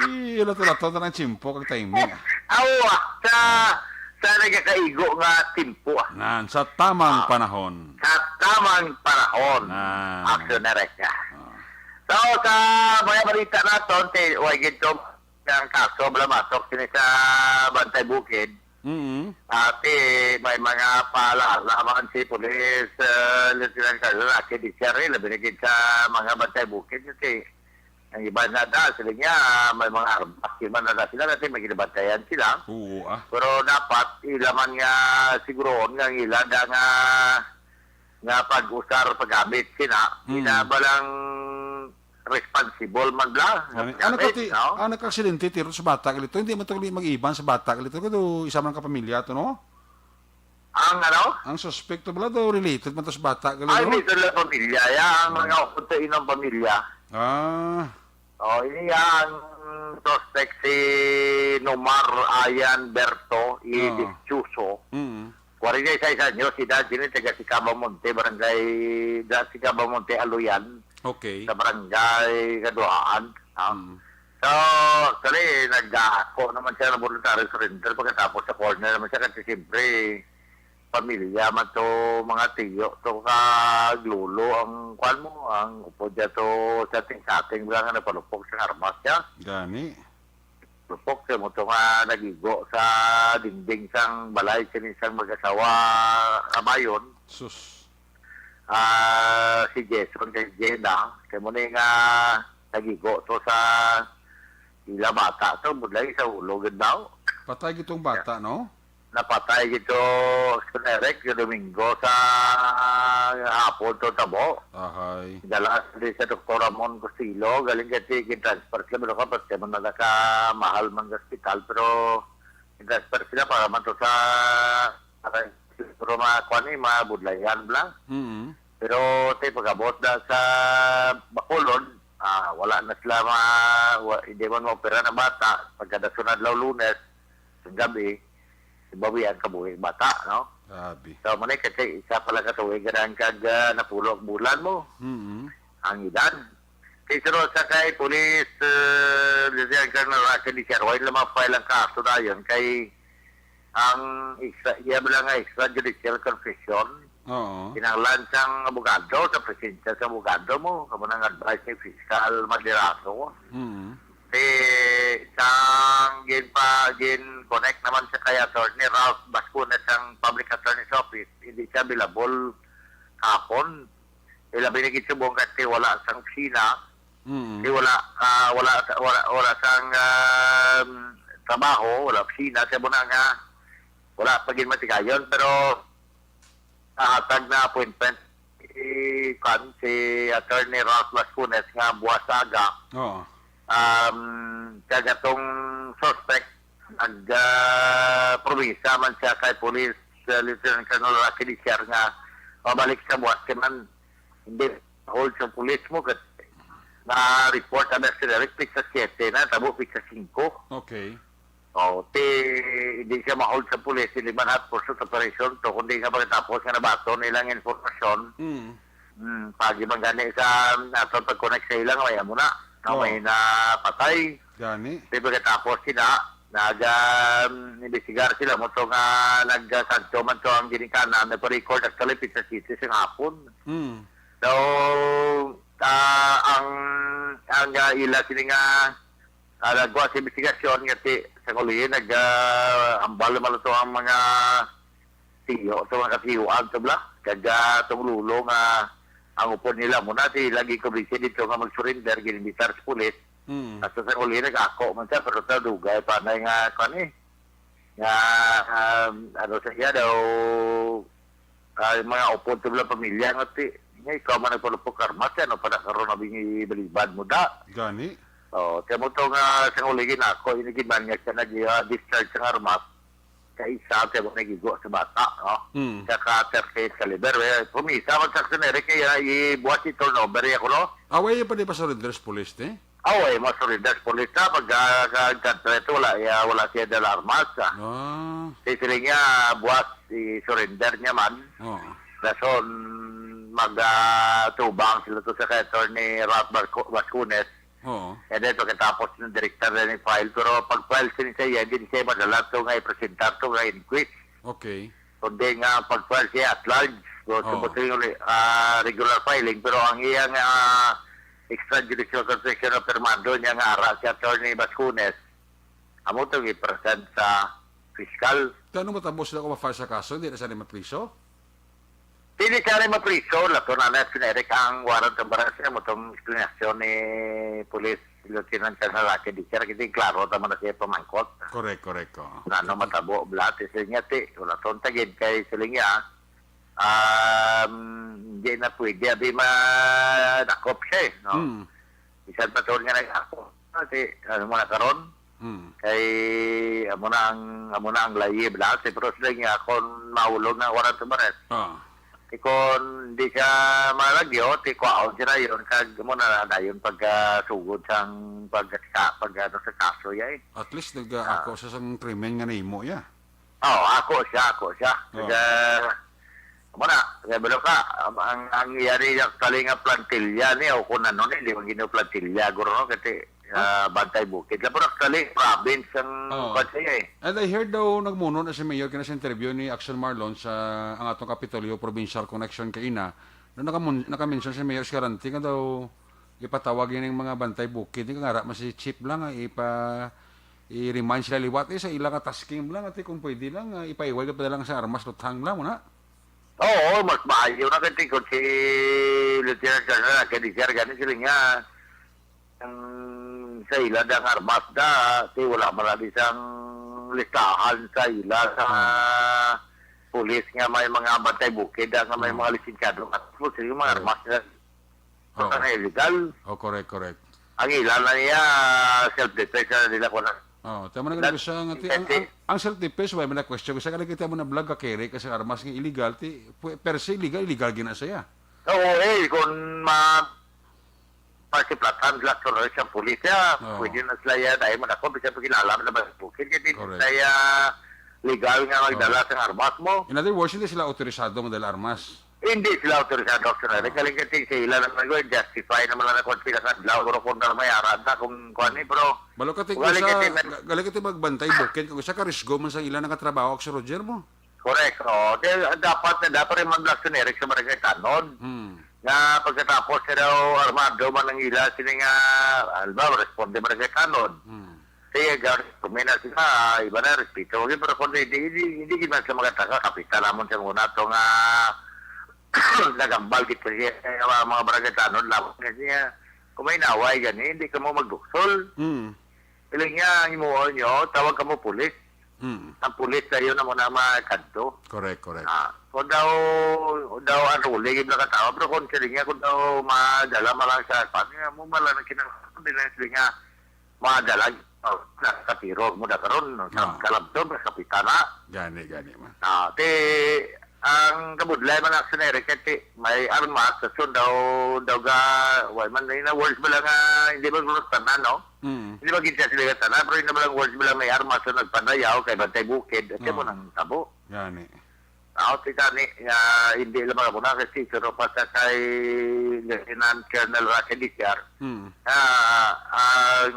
Ih, lato-lato na ng tiyempo kag timing, ah. Awa, sa, sa nagakaigo nga timpo, ah. Nan, sa tamang Ah. panahon. Sa tamang panahon. Nan. Aksyon na rin ka. Ah. So, sa mga balita naton, ti-, way gid to ang kaso, bala, batok sini sa Bantay Bukid. Mm. Ati, may mga paalala man si Police, uh, Lieutenant Colonel Rocky Dicharry, labi na gid sa mga Bantay Bukid, kasi ang iba na da, sila niya, may mga armas, iba na da sila, kasi may ginabantayan sila. Oo, ah. Pero dapat, ila man nga, siguroon nga, ang ila da nga, nga pag-usar, paggamit, sina, Mm. ina ba lang responsible man bla, nga Ano, ano paggamit, ka ti-, no? ano ka aksidente, tiro sa bata, kalito? Hindi man to mag-iban sa bata, kalito? Kado isa man ka pamilya to, no? Ang ano? Ang suspect to, bala daw related man to sa bata, kalito? Ay, may sila pamilya. Ya, ang mga Mm. ukod sa inang pamilya. Ah. Oh, ini ang suspect si Nomar Ayan Berto, Oo. Idicchuso. Mm. Kwarenta y seis anyos, edad, sini taga Sicaba Monte, barangay, da, Sicaba Monte, Aloyan, Okay. sa barangay Kaduhaan, no? Mm. So, actually, nag-ako naman siya ng voluntary surrender pagkatapos sa corner naman siya kasi siyempre, pamilya man to, mga tiyo to, kag lolo, ang kwan mo, ang upo dyan to, sa ating-sating lang nga nagpalupok sa armas niya. Gani. Lupok siya mo to nga nagigo sa dingding sang balay sini sang mag-asawa kabayon. Sus. Ah, si Jason kay Jenna, kay mo ni nga nagigo to sa ila bata to, budlay sa ulo gid daw. Patay gitong bata, no? Napatay gid to, Direk, sa Domingo sa hapon to tabo. Ahay. Dala sa, sa Doktor Ramon Costilo, galing kay, transfer sila, pero kapag siya man nagaka mahal man sa ospital, pero transfer sila para man to sa, para, pero mga kwan eh, mga budlayan lang. Mm. Pero, te, pag-abot na sa Bacolod, ah, wala na sila ma-, wa-, hindi man maopera na bata. Pagkadason adlaw Lunes, sa gabi, bawi ang kabuhi bata, no? Grabe. So, muna kasi isa pala ka tuig ka na ang kag, ah, napulo ang bulan mo. Mm-mm. Ang edad. Kay siro sa kay Police, ah, Lieutenant Colonel Rocky Dicharroy, lamang file ang kaso dayon kay ang extra, iya ba lang nga extrajudicial confession, Oo. kinahanglan sang abogado, sa presensya sa abogado mo, kamo nang advice ni Fiscal Madrazo. Mm. Eh, sang gin pa, gin connect naman sa kay Attorney Ralph Bascunes ang Public Attorney's Office, hindi siya available kahapon. Ilabi na gid subong kasi wala sang opisina. Mm. Di wala, ah, wala, wala, wala sang, um, trabaho, wala opisina, siya mo na nga, wala pa gid matigayon, pero nahatag na appointment si, kwan, si Attorney Ralph Lascunes nga buwas sa aga. Oo. Um, kag atong suspect, nag, ah, promisa man siya kay Police, ah, Lieutenant Colonel Rocky Diciar nga mabalik sa buwas kay man hindi hold sa pulis mo kasi Na-report ang Mercenaries, pitsa siyete na, tabo pitsa singko. Okay. Oh, ti, hindi siya ma-hold sa pulis, hindi man hot pursuit operation to, kundi nga pagkatapos nga nabaton nilang informasyon, Mm. mm, pagi man gani sa aton pag-connect sa ilang, may amo na, no, Oh. may napatay. Gani. Di pagkatapos sila, nag, um, imbestigar sila mo to nga nagsadto man to ang ginikanan, nagpa-record actually, pitsa siyete sa hapon. Mm. So, ah, ang, ang, ah, ila sini nga, ah, nagwa sa investigasyon nga ti, sa uli, nag, ah, hambal naman ito ang mga tiyo, sa mga katiyuan, to bla? Kag, ah, tong lolo nga ang upod nila, muna ti lagi ko busy dito nga mag-surrender, ginimbitar sa pulis. Mm. At sa uli, nag-ako man siya, pero sa dugay pa na nga, kwan eh. Nga, um, ano sa iya daw, ah, mga upod sa mga pamilya nga ti, nga ikaw man nagpalupok karma siya, no, para karon na binibalibad mo da. Gani? Oh, kaya mo to nga sa uli ginako, inigiban nga siya nag, ah, discharge sa armas. Sa isa, kaya mo nagigo sa bata, no? Mm. Sa cutter case caliber, eh, pumisa man sa generic, kaya ibuhat si turnover, eh, ako, no? Away pa di pa surrender sa police, eh? Away, mas surrender sa police na, pag, ah, ka-, ka-, ito, wala, ya, wala siya dala armas, ah. Ah. Sa sila niya, buwas, i-surrender niya man. Oo. Rason, mag, ah, tubang sila to sa kay Attorney Ralph Barco-, Bascones. Oo. And then, pagkatapos ng direkta na ni file, pero pag file siya niya, hindi siya madala to nga i-presentar to nga inquest. Okay. Kundi nga pag-file siya at large, so, Oo. supposedly, ah, regular filing, pero ang iya nga extrajudicial conviction na permado niya nga ara si Attorney Bascones, amo to gi-present sa fiscal. Kaya ano matabo sila kung ma-file sa kaso, hindi na sila mapriso? Hindi siya rin mapriso, lato na na generic ang warrant of arrest niya, mo tong explanation ni Police Lieutenant Colonel Rocky Dixer, kasi klaro naman na siya pamangkot. Correct, correct, oo. Na ano Correct. matabo, bla, ti sa niya, ti, wala tong tagid kay sa niya, um, hindi na pwede, abi madakop siya eh, no? Hmm. Bisan pa tuon nga nag-ako, ti, ano mo na karon? Hmm. Kay, amo na ang, amo na ang layi, bla, ti, pero sila niya, kung maulog na warrant of arrest, Ah. Ti kon di siya malagyo, ti kwaon siya dayon, kag mo na dayon pagkasugod sang pagka-, pag-, ano, sa kaso, ya, eh. At least nag-, Ah. ako sa sang krimen nga nahimo, ya. Oh, ako siya, ako siya. Oh. Kag, mo na, kaya balo ka, ang, ang, ang iya ni actually nga plantilla ni, o kung ano ni, di man gino plantilla, guro, no? Kasi, Ah. ah, Bantay Bukid. Pero actually, province ang Oh. kwan siya, eh. And I heard daw nagmuno na si Mayor kina sa interview ni Action Marlon sa ang atong Kapitolyo Provincial Connection kaina. No, nakamun-, nakamention si Mayor Escalante nga daw ipatawag yun yung mga Bantay Bukid. Yung kangara man si Chief lang nga ipa-, i-remind sila liwat eh, sa ila nga tasking lang, ati kung pwede lang, ah, ipaiway ka pa lang sa armas, luthang lang, muna. Oo, mas maayo na kay tingkod si Lieutenant Colonel Rocky Dixer, gani sila nga ang sa ila da nga armas da, ti wala man lang isang listahan sa ila sa Ah. pulis nga may mga bantay bukid, ah, nga may Ah. mga lisensyado nga pulis, yung mga Correct. armas nila. Oo. Basta nga illegal. Oh, correct, correct. Ang ila na niya, self-defense na nila ko na. Oh, tama na That, nga siya nga, ti, ang, kasi ang, ang self-defense, wala man na question. Kasi kaya kita mo na vlog ka, carry ka sa armas nga illegal, ti, pu-, per se, illegal, illegal gina siya. Oo, eh, kung ma-, pasiplatan sila sa sa pulis, ya, Oo. pwede na sila yan, dahil man ako, bisa pagkilala mo na ba sa bukid, kaya di Correct. sila legal nga magdala Oo. sa armas mo. In other words, hindi sila autorisado magdala armas. Hindi sila autorisado, sir. Oo. Nagkaling kasi sa ila naman ko, justify naman lang ako sila sa adlaw, pero kung na may aran na, kung kuwan eh, pero Balo ka, ti, galing sa, kasi na ga-, galing ka, ti, magbantay bukid, kung sa karisgo man sa ila nakatrabaho, si Roger mo. Correct. Oh, di, dapat na, dapat rin mag-black generic sa Barangay Tanod. Hmm. Nga pagkatapos na daw armado man ang ila, sini nga, ano ba, responde Barangay Tanod. Hmm. Kaya gawin na sila, ah, iba na, respeto. Okay, pero kung hindi, hindi, hindi gid man sa mga taga, kapitan namon sa muna to nga nagambal gid siya, eh, mga, mga Barangay Tanod, lamang nga siya. Kung may naway gani, hindi ka mo magduksol. Hmm. Ilang niya, ang himuon nyo, tawag ka mo pulis. Hmm. Ang pulis sa iyo na mo na makadto. Correct, correct. Ah, kung daw, daw ang ruling, yung nakatawa, pero kung sila niya, kung daw madala mo lang sa, paano nga mo, mala na kinakasabi na sila niya, madala, oh, nakatiro mo na karon, no? Sa Ah. kalabton, sa kapitana. Gani, gani man. Ah, ti, Ang kabudlay man, Action Eric, kay ti-, may armas, sa sun daw, daw ga, wa man, na words ba lang, ah, hindi ba gusto tanan, no? Mm. Hindi ba ginsa sila tanan, pero hindi ba lang words ba lang may armas sa nagpadayaw kay Bantay Bukid, at Oo. mo nang tabo. Gani. Ako, ti gani, nga hindi lang mga muna, kasi suro pa sa kay Lieutenant Colonel Rocky Diciar. Mm. Ah, ang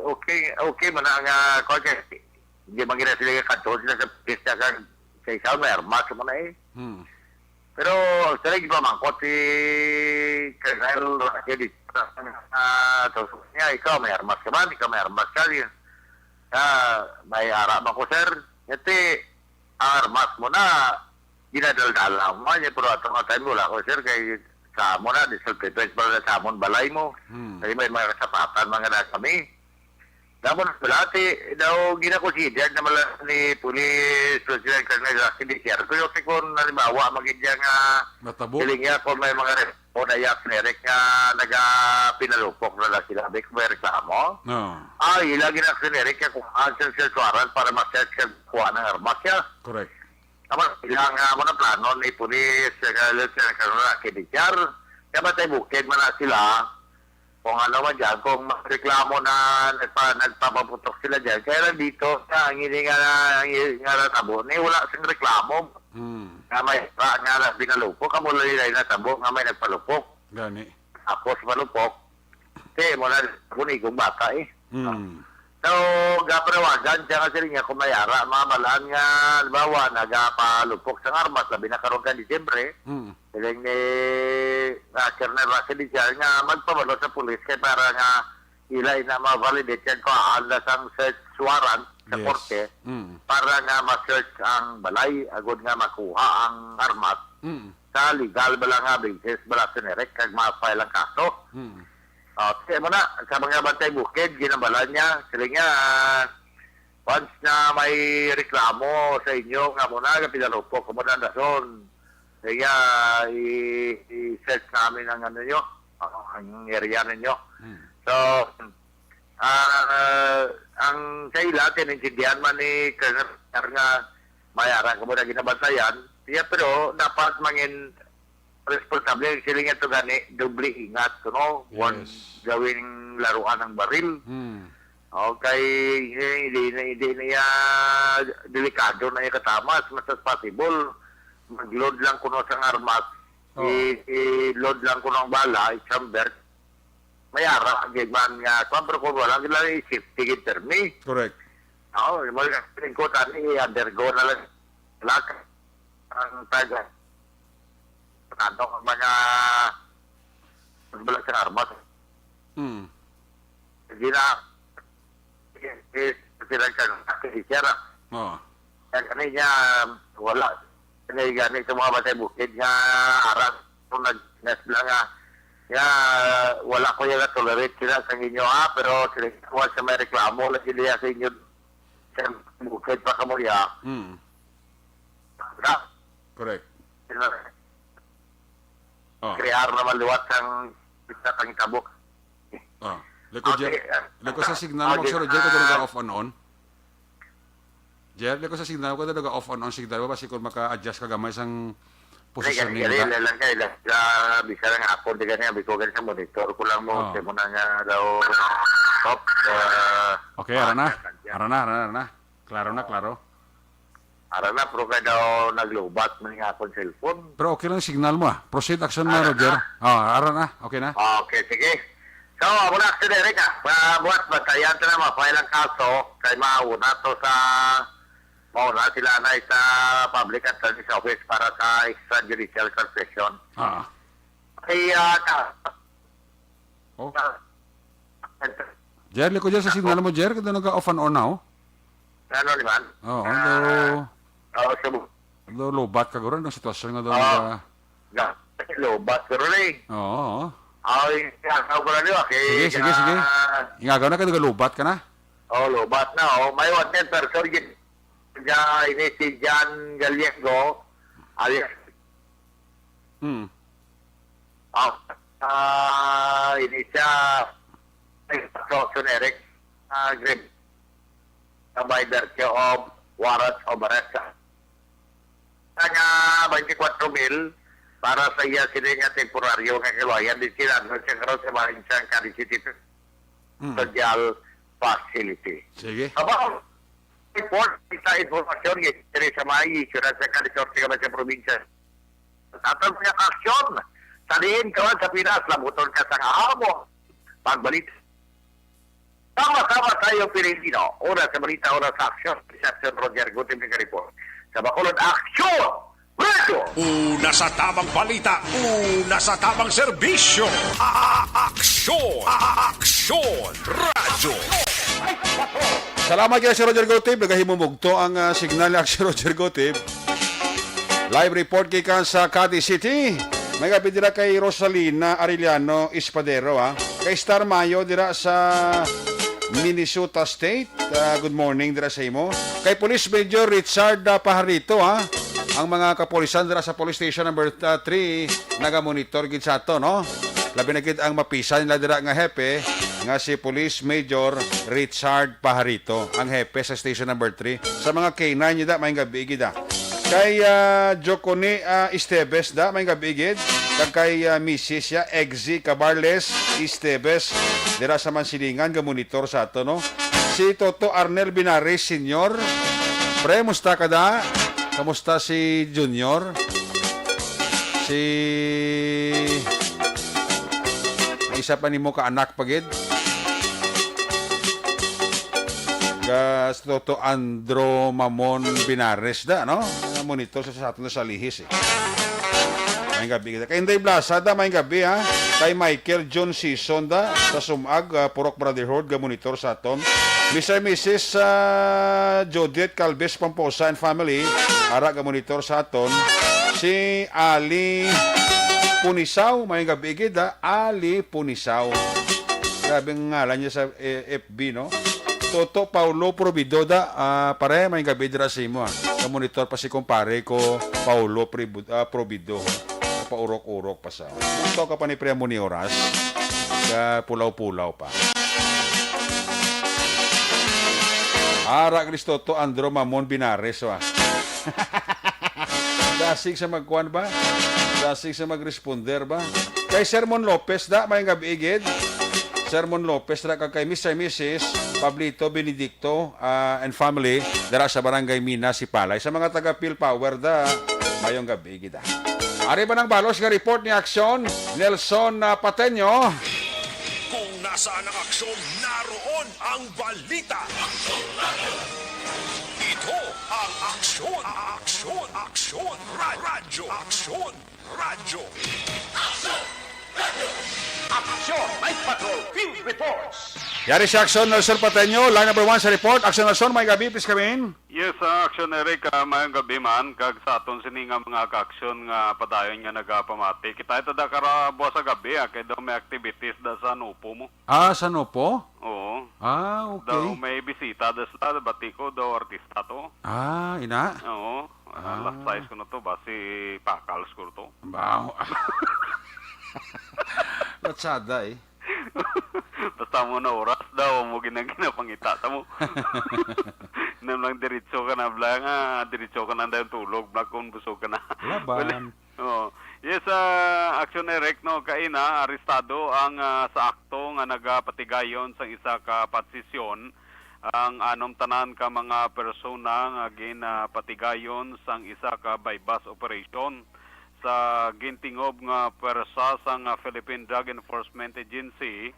okay, okay man ang, ah, kung kay, hindi man gina sila kadto, sila sa pista kag sa ikaw, may armas mo na eh. Hmm. Pero, sa lagi pa man, kung si Colonel Rocky Diciar, ah, to, niya, ikaw, may armas ka man, ikaw, may armas ka, di. Ah, may ara man ko, sir. Iti, ang armas mo na, ginadaldala mo niya, pero ato nga time, wala ko, sir, kay sa amo na, di self-defense, para sa amon balay mo. Hmm. Kay may mga kasapatan, mga na kami. Dapat pala, ti, daw ginakonsider naman lang ni Police President Colonel Rocky Diciar. Pero ti kung halimbawa, magigya nga Matabo. Feeling niya kung may mga res-, o na iya, Eric, nga nagapinalupok na lang sila, may, may reklamo. No. Ah, ila gina, Eric, nga kung ang search warrant para ma-search ka kuha ng armas niya. Correct. Tama, ila nga mo na plano ni Police, uh, Lieutenant Colonel Rocky Diciar. Kaya Bantay Bukid man na sila, kung ano man dyan, kung magreklamo na nagpa-, nagpapaputok sila dyan. Kaya lang dito, na, ang ini nga, ang ini nga natabo, ni wala sing reklamo. Hmm. Nga may, nga, nga binalupok, kamo lang nila natabo, nga may nagpalupok. Gani. Tapos malupok, kaya mo na, bunigong bata eh. Hmm. So, gapanawagan siya nga sila niya kung may ara, mga balaan nga, halimbawa, nagapalupok sa armas, labi na karon ka Disyembre, Hmm. siling ni, ah, Colonel Russell Rizal nga magpabalo sa pulis kay para nga ila na ma-validate yan kung anda sang search warrant sa Yes. korte Mm. para nga ma-search ang balay, agod nga makuha ang armas Mm. sa legal bala nga basis bala, Sir Eric, kag ma-file ang kaso. Mm. Ah, kaya mo na, sa mga Bantay Bukid, ginambalan niya, sila nga, once na may reklamo sa inyo, nga mo na, pinalupok, kamo na rason. Kaya i-, i-search namin ang ano nyo, ah, ang area ninyo. Hmm. So, ah, ang sa ila, tinintindihan man ni Colonel Villar nga may ara ka mo na ginabantayan, siya, pero dapat mangin responsable sila nga to gani, doble ingat, no? One Yes. gawing laruan ang baril. Hmm. Okay, hindi, hindi, hindi, hindi niya delikado na yung katama as much as possible. Mag-load lang kuno sa armas. Oo. I-, i-load lang kuno ang bala, i-chamber. May ara, gid man nga, kwan, pero kung wala, sila i-safety gid termi. Correct. Oo, yung mga lingkod, ani, i-undergo na lang. Wala ka, ang taga. Ano, ang mga, wala sa armas. Hmm. Hindi na, eh, sila ka, kasi siya ra. Oo. Kaya kani niya, wala. Kani gani sa mga Bantay Bukid nga aras kung nag-, nas lang nga, nga wala ko yung tolerate sila sa inyo, ha, pero sila kuha sa may reklamo lagi niya sa inyo sa Bukid pa kamo ya. Hmm. Na, Correct. sila, Oh. Kaya naman liwat ang, sa pangitabo. Ah, liko, Okay, Jer-, ah, liko sa signal mo, okay, Sir Jer, kung ah, nag-off and on. Jer, liko sa signal ko, nag-off and on signal mo, basi kung maka-adjust ka gamay sang posisyon Sige, nimo, sige, ha? Lang kayo, lang, sa, bisa lang ako, di ka niya, biko ka sa monitor ko lang mo, Oh. Sa mo na nga daw, top, ah, Okay, ara na. ah, Ara na, ara na, ara na. Klaro na, klaro. Ara na, pero kaya daw naglubat man nga akong cellphone. Pero okay lang signal mo, ah. Proceed action na, Ara Roger. na. Ah, ara na. Okay na. Okay, sige. So, amo na, Sir Eric, ah. Buwas, bantayan ta na, ma-file ang kaso, kay mauna to sa, mauna sila na sa public attorney's office para sa extrajudicial confession. Ah. Kay, ah, ka-, Oh. ka-, Jer, liko dyan sa signal mo, Jer. Kaya nag-off and on na, oh. Ano naman? Oo, Ah, do-, oo, sub- do-, lobat ka, guro, ang sitwasyon nga doon Oo. nga. Ga-, lobat, guro, eh. Oo, oo. Ay, kaya ako na niyo, okay. Sige, sige, sige. Ah. Ingagaw na ka, nagalobat ka na? Oh, lobat na, oh. May one ten person, gid-, ga-, ini si John Gallego, alias Hmm. Ah, ah, ini siya, ay, so, generic, ah, grip. By virtue of warrant of arrest. Nga twenty-four mil para sa iya sini nga temporaryo nga kaluwayan, di sila, no, siya karon sa bahin sa Cadiz City Mm. Custodial Facility. Sige. About report, sa impormasyon, nga diri sa may issue na sa Cadiz City, sa probinsya. Sa atong mga aksyon, sa diin karon sa Pinas, labuton ka sa kahapon. Pagbalit. Sama-sama tayo, Pilipino. Oras sa balita, oras sa aksyon. Reception, Roger Gutim, nag-report. Sa Bacolod, aksyon! Radyo! Una sa tamang balita, una sa tamang serbisyo. A-, Aksyon! A-, Aksyon! Radyo! Salamat kay si Roger Gotib. Nagahimumugto ang, ah, signal ni si Roger Gotib. Live report gikan sa Cadiz City. May gabi dira kay Rosalina Arellano Espadero, ha. Kay Star Mayo dira sa Minnesota State. Ah, good morning dira sa imo. Kay Police Major Richard, ah, Pajarito, ha. Ang mga kapulisan dira sa Police Station number, ah, three nagamonitor gid sa ato, no? Labi na gid ang mapisan nila dira nga hepe nga si Police Major Richard Pajarito, ang hepe sa Station number three. Sa mga K nine niya da, may gabi gid, ah. Kay, ah, Jocone, ah, Esteves da, may gabi gid. Kag kay, ah, Missus ya, Eggsy Cabarles Esteves, dira sa Mansilingan, gamonitor sa ato, no? Si Toto Arnel Binares Senior. Pre, musta ka da? Kamusta si Junior? Si, may isa pa nimo ka anak pa gid? Ga, si Toto Andro Mamon Binares da, no? Monitor sa, sa aton sa Lihis, eh. May gabi kita. Kay Inday Blasa da, may gabi, ha? Kay Michael John Season da, sa Sumag, ah, Purok Brotherhood, ga monitor sa aton. Mister and Missus, ah, Judith Calves Pomposa and family, ara ga monitor sa aton. Si Ali Punisaw, may gabi gid, ha? Ali Punisaw. Grabe ang ngalan niya sa, eh, F B, no? Toto Paulo Probido da, ah, pare, may gabi dira sa imo, ah. Ka-monitor pa si kumpare ko, Paulo Pribu-, ah, Probido. Paurok-urok pa sa. Ikaw ka pa ni Premo ni Oras. Ka pulaw-pulaw pa. Ara, Kristoto, Andro Mamon Binares, wa. Dasig sa magkuan ba? Dasig sa magresponder ba? Kay Sermon Lopez da, may gabi gid. Sermon Lopez da, kag kay Mister and Missus Pablito Benedicto, ah, and family, dara sa Barangay Mina, Sipalay. Sa mga taga Phil Power da, mayong gabi gid, ah. Ari ba nang balos nga report ni Aksyon Nelson, ah, Pateño? Kung nasaan ang aksyon, naroon ang balita. Ito ang Aksyon, Aksyon, Aksyon, Ra-, Radyo, Aksyon, Radyo. Aksyon, Night Patrol, Field Reports. Yari si Aksyon Nelson Pateño, line number one sa report. Aksyon Nelson, may gabi, please come in. Yes, ah, Aksyon Eric, ah, mayong gabi man, kag sa aton sini nga mga ka-aksyon nga padayon nga nagapamati. Kita ito da kara buwas sa gabi, ah, kay daw may activities da sa Nupo mo. Ah, sa Nupo? Oo. Ah, okay. Daw may bisita da sila, bati ko, daw artista to. Ah, ina? Oo. Ah, Ah. Alas sais ko na to, basi pakals ko to. Wow. Latsada eh. Basta mo na oras daw, mo ginang ginapangita ta mo. Nam lang diretso ka na, bla nga, diretso ka na dayon tulog, bla kung busog ka na. Laban. Wala. Oo. Yes, ah, Action Direct, no, kaina, arestado ang, ah, sa akto nga nagapatigayon sang isa ka patsisyon ang anom tanan ka mga persona nga ginapatigayon sang isa ka buy-bust operation sa gintingob nga pwersa sang, ah, Philippine Drug Enforcement Agency,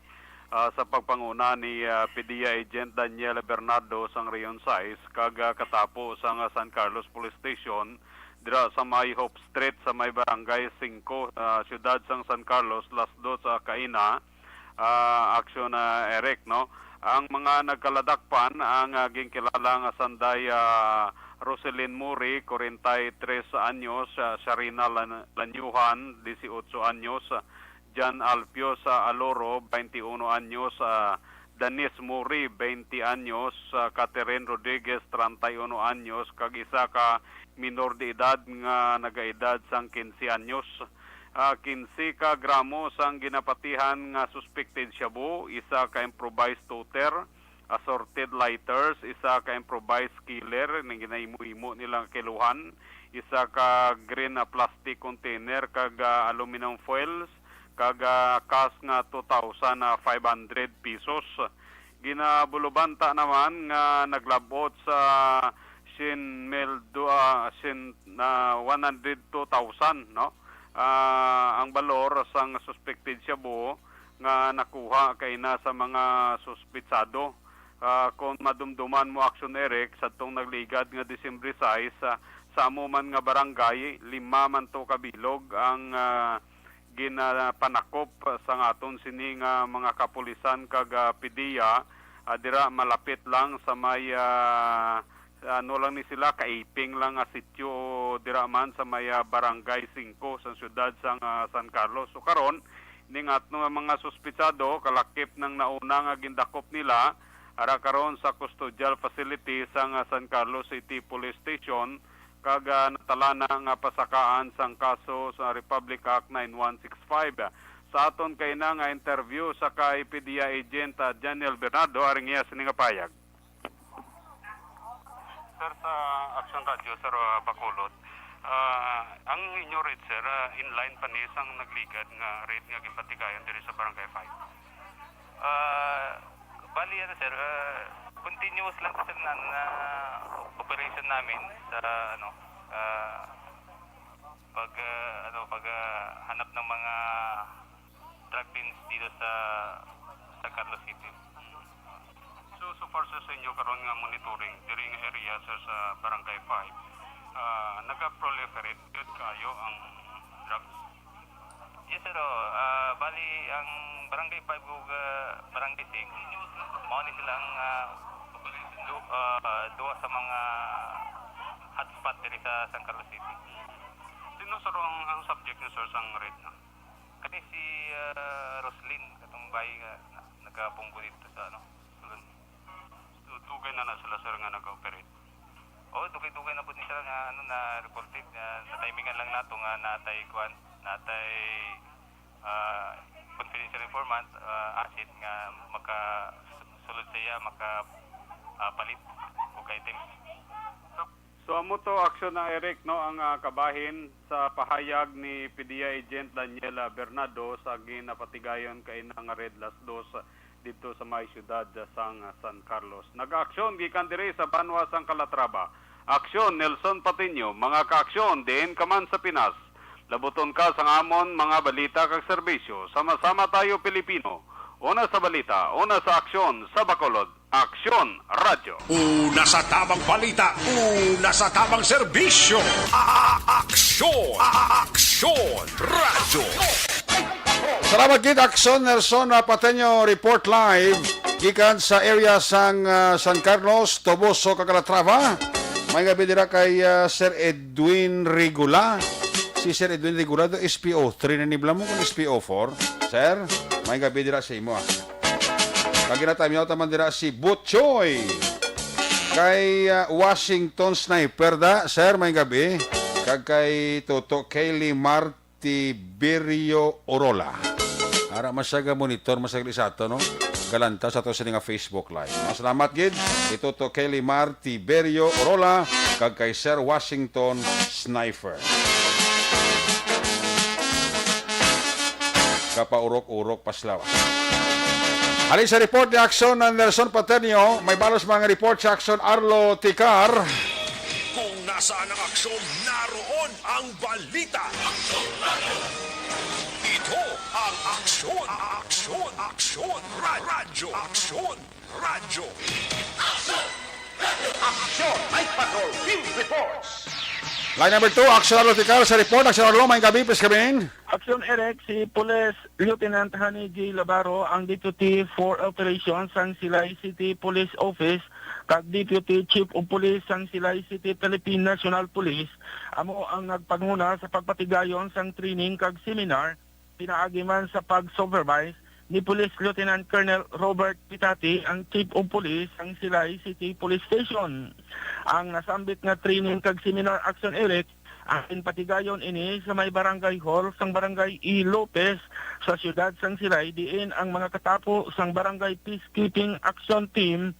ah, sa pagpanguna ni, ah, PDEA Agent Daniel Bernardo sang Region sais kag, ah, katapo sang, ah, San Carlos Police Station dira sa may Hope Street sa may Barangay Singko, ah, siyudad sang San Carlos, las dos sa kaina, ah, Action, ah, Eric, no? Ang mga nagkaladakpan, ang, ah, ginkilala nga sanday, ah, Roselyn Muri, kwarenta y tres anyos, ah, Sharina Lan-, Lanyuhan, dieciocho anyos, ah, Jan Alpios, ah, Aloro, twenty-uno anyos, ah, Danis Muri, twenty anyos, ah, Catherine Rodriguez, treinta y uno anyos, kag isa ka minor de edad nga nagaedad sang quince anyos. Ah, quince ka gramo sang ginapatihan nga suspected shabu, isa ka improvised toter, assorted lighters, isa ka improvised killer nga ginahimo-himo nila nga kiluhan, isa ka green, ah, plastic container, kag, ah, aluminum foils, kag, ah, cash nga two thousand five hundred pesos. Ginabulubanta naman nga naglabot sa syen mil do-, ah, syen, ah, one hundred two thousand, no? Ah, ang balor sang suspected shabu nga nakuha kaina sa mga suspitsado. Ah, kung madumduman mo, Action Eric, sadtong nagligad nga Disyembre sais, ah, sa amo man nga barangay, lima man to ka bilog ang, ah, ginapanakop sang aton sini nga mga kapulisan kag, ah, PDEA, ah, dira malapit lang sa may, ah, ano lang ni sila, kaiping lang nga sitio dira man sa may, ah, Barangay Singko sa siyudad sang, ah, San Carlos. So karon, ning atno nga mga suspitsado, kalakip nang nauna nga gindakop nila, ara karon sa custodial facility sang, ah, San Carlos City Police Station, kag, ah, natalana nga pasakaan sang kaso sa Republic Act nine one six five. Sa aton kaina nga interview sa kay PDEA agent, ah, Daniel Bernardo, aring iya sini nga payag. Sir, sa Action Radio, Sir, ah, Bacolod, ah, ang inyo raid, sir, ah, in line pa ni sang nagligad nga raid nga ginpatigayon diri sa Barangay five? Ah, bali, ano, sir, ah, continuous lang, sir, na, na operation namin sa, ano, ah, pag, ah, ano, pag, ah, hanap ng mga drug dens dito sa, sa Carlos City. So, so far, sir, sa inyo karon nga monitoring diri nga area, sir, sa Barangay five, ah, nag-proliferate gyud kaayo ang drugs? Yes, sir. Oh. Ah, bali, ang Barangay five ug, ah, Barangay six, mao ni sila ang, ah, du-, ah, duha sa mga hotspot diri sa San Carlos City. Sino, sir, ang, ang subject niyo, sir, sang raid, no? Kani si, ah, Roslyn, katong bayi nga na-, nagapungko dito sa, ano, sulod. So, dugay na na sila, sir, nga nag-operate? Oo, dugay-dugay na po ni sila nga, ano, na-reported, nga na-timingan lang nato nga natay, kuan, natay, ah, confidential informant, ah, asset nga maka-, sulod sa iya, maka, ah, palit og items. So, amo to, Action na Eric, no, ang, ah, kabahin sa pahayag ni PDEA Agent Daniel, ah, Bernardo sa ginapatigayon kaina nga Red Las Dos didto sa may siyudad sang San Carlos. Nag-aksyon gikan diri sa banwa sang Calatrava. Aksyon, Nelson Patiño, mga kaaksyon, diin ka man sa Pinas. Labuton ka sang amon mga balita kag serbisyo. Sama-sama tayo, Pilipino. Una sa balita, una sa aksyon, sa Bacolod. Aksyon Radyo. Una sa tamang balita, una sa tamang serbisyo. A-, a-, aksyon, a-, a-, aksyon Radyo. Salamat gid, Aksyon Nelson, ah, Pateño, report live gikan sa area sang, ah, San Carlos, Toboso, kag Calatrava. May gabi dira kay, ah, Sir Edwin Regula. Si Sir Edwin Regula do S P O three na ni, bala mo kung S P O four. Sir, may gabi dira sa imo, ah. Kag ginatamyaw ta man dira si Butchoy. Kay, ah, Washington Sniper da, sir, may gabi. Kag kay Toto Kaylee Martiberio Orola. Ara, masyaga monitor, masyaga sa ato, no? Galanta sa ato sini nga Facebook Live. Masalamat gid kay Toto Kaylee Martiberio Orola kag kay Sir Washington Sniper. Kapaurok-urok, paslawas. Halin sa report ni Aksyon na Nelson Pateño, may balos mga report sa Aksyon Arlo Ticar. Kung nasaan ang aksyon, naroon ang balita. Ito ang Aksyon, Aksyon, Aksyon, Ra-, Radyo, Aksyon Radyo. Action! Night Patrol Field Reports! Line number two, Aksyon Arlo Ticar sa report. Aksyon Arlo, may gabi, please come in. Action Eric, si Police Lieutenant Honey J Labaro ang Deputy for Operations sang Silay City Police Office kag Deputy Chief of Police sang Silay City Philippine National Police amo ang nagpanguna sa pagpatigayon sang training kag seminar pinaagi man sa pag-supervise ni Police Lieutenant Colonel Robert Pitati, ang Chief of Police sang Silay City Police Station. Ang nasambit nga training kag seminar, Action Eric, Ang patigayon ini sa may barangay hall sang Barangay E. Lopez sa siyudad sang Silay, diin ang mga katapo sang Barangay Peacekeeping Action Team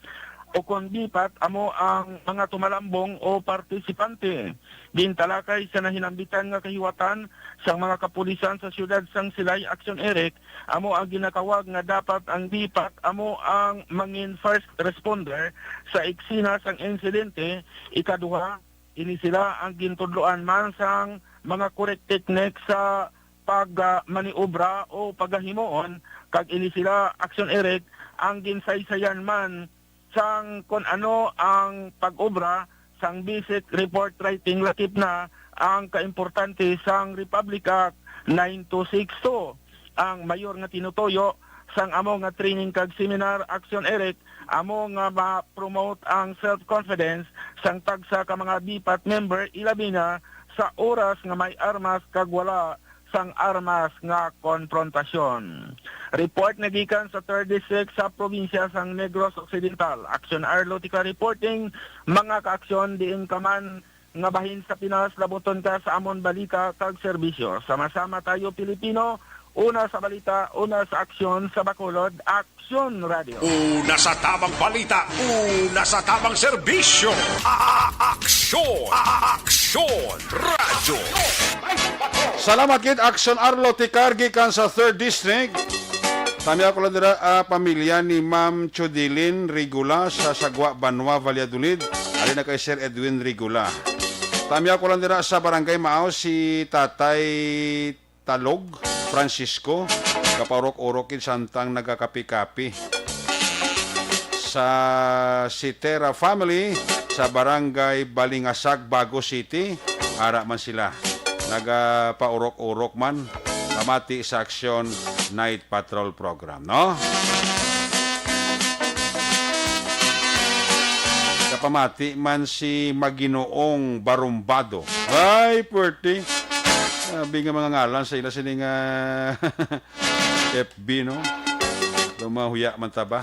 o kon BPAT amo ang mga tumalambong o partisipante. Gintalakay sa nahinambitan nga kahiwatan sang mga kapulisan sa siyudad sang Silay Action Eric amo ang ginatawag nga dapat ang BPAT amo ang mangin first responder sa eksena sang insidente. Ikaduha, ini sila ang gintudloan man sang mga correct technique sa pagmaniobra o pagahimuon, kag ini sila, Action Eric, ang ginsaysayan man sang kon ano ang pag-obra sang basic report writing, lakip na ang kaimportante sang Republic Act nine two six two. Ang mayor nga tinutuyo sang amo nga training kag seminar, Action Eric, amo nga ma-promote ang self-confidence sang tagsa ka mga BPAT member, ilabi na sa oras nga may armas kag wala sang armas nga konfrontasyon. Report nga gikan sa Third District sa probinsya sang Negros Occidental, Action Arlo Tika reporting, mga kaaksyon, diin ka man nga bahin sa Pinas, labuton ka sa amon balita kag serbisyo. Sama-sama tayo, Pilipino, una sa balita, una sa aksyon, sa Bacolod, Aksyon Radio. Una sa tamang balita, una sa tamang serbisyo. A-, a-, aksyon, a-, a-, aksyon, radyo. Salamat gid, Aksyon Arlo Tikar, gikan sa Third District. Tami ako lang dira, ah, pamilya ni Ma'am Chodilin Rigula sa Sagwa, Banwa, Valladolid. Ali na kay Sir Edwin Rigula. Tami ako lang dira sa Barangay Maaw si Tatay Talog Francisco, kapaurok-urok gid samtang nagakapi-kapi. Sa Sitera family sa Barangay Balingasag, Bago City, ara man sila. Nagapaurok-urok man, pamati sa Aksyon Night Patrol Program, no? Kapamati man si Maginoong Barumbado. Ay, puwerte. Abi nga mga ngalan sa ila sining, ah, F B, no? Daw mahuya man ta ba?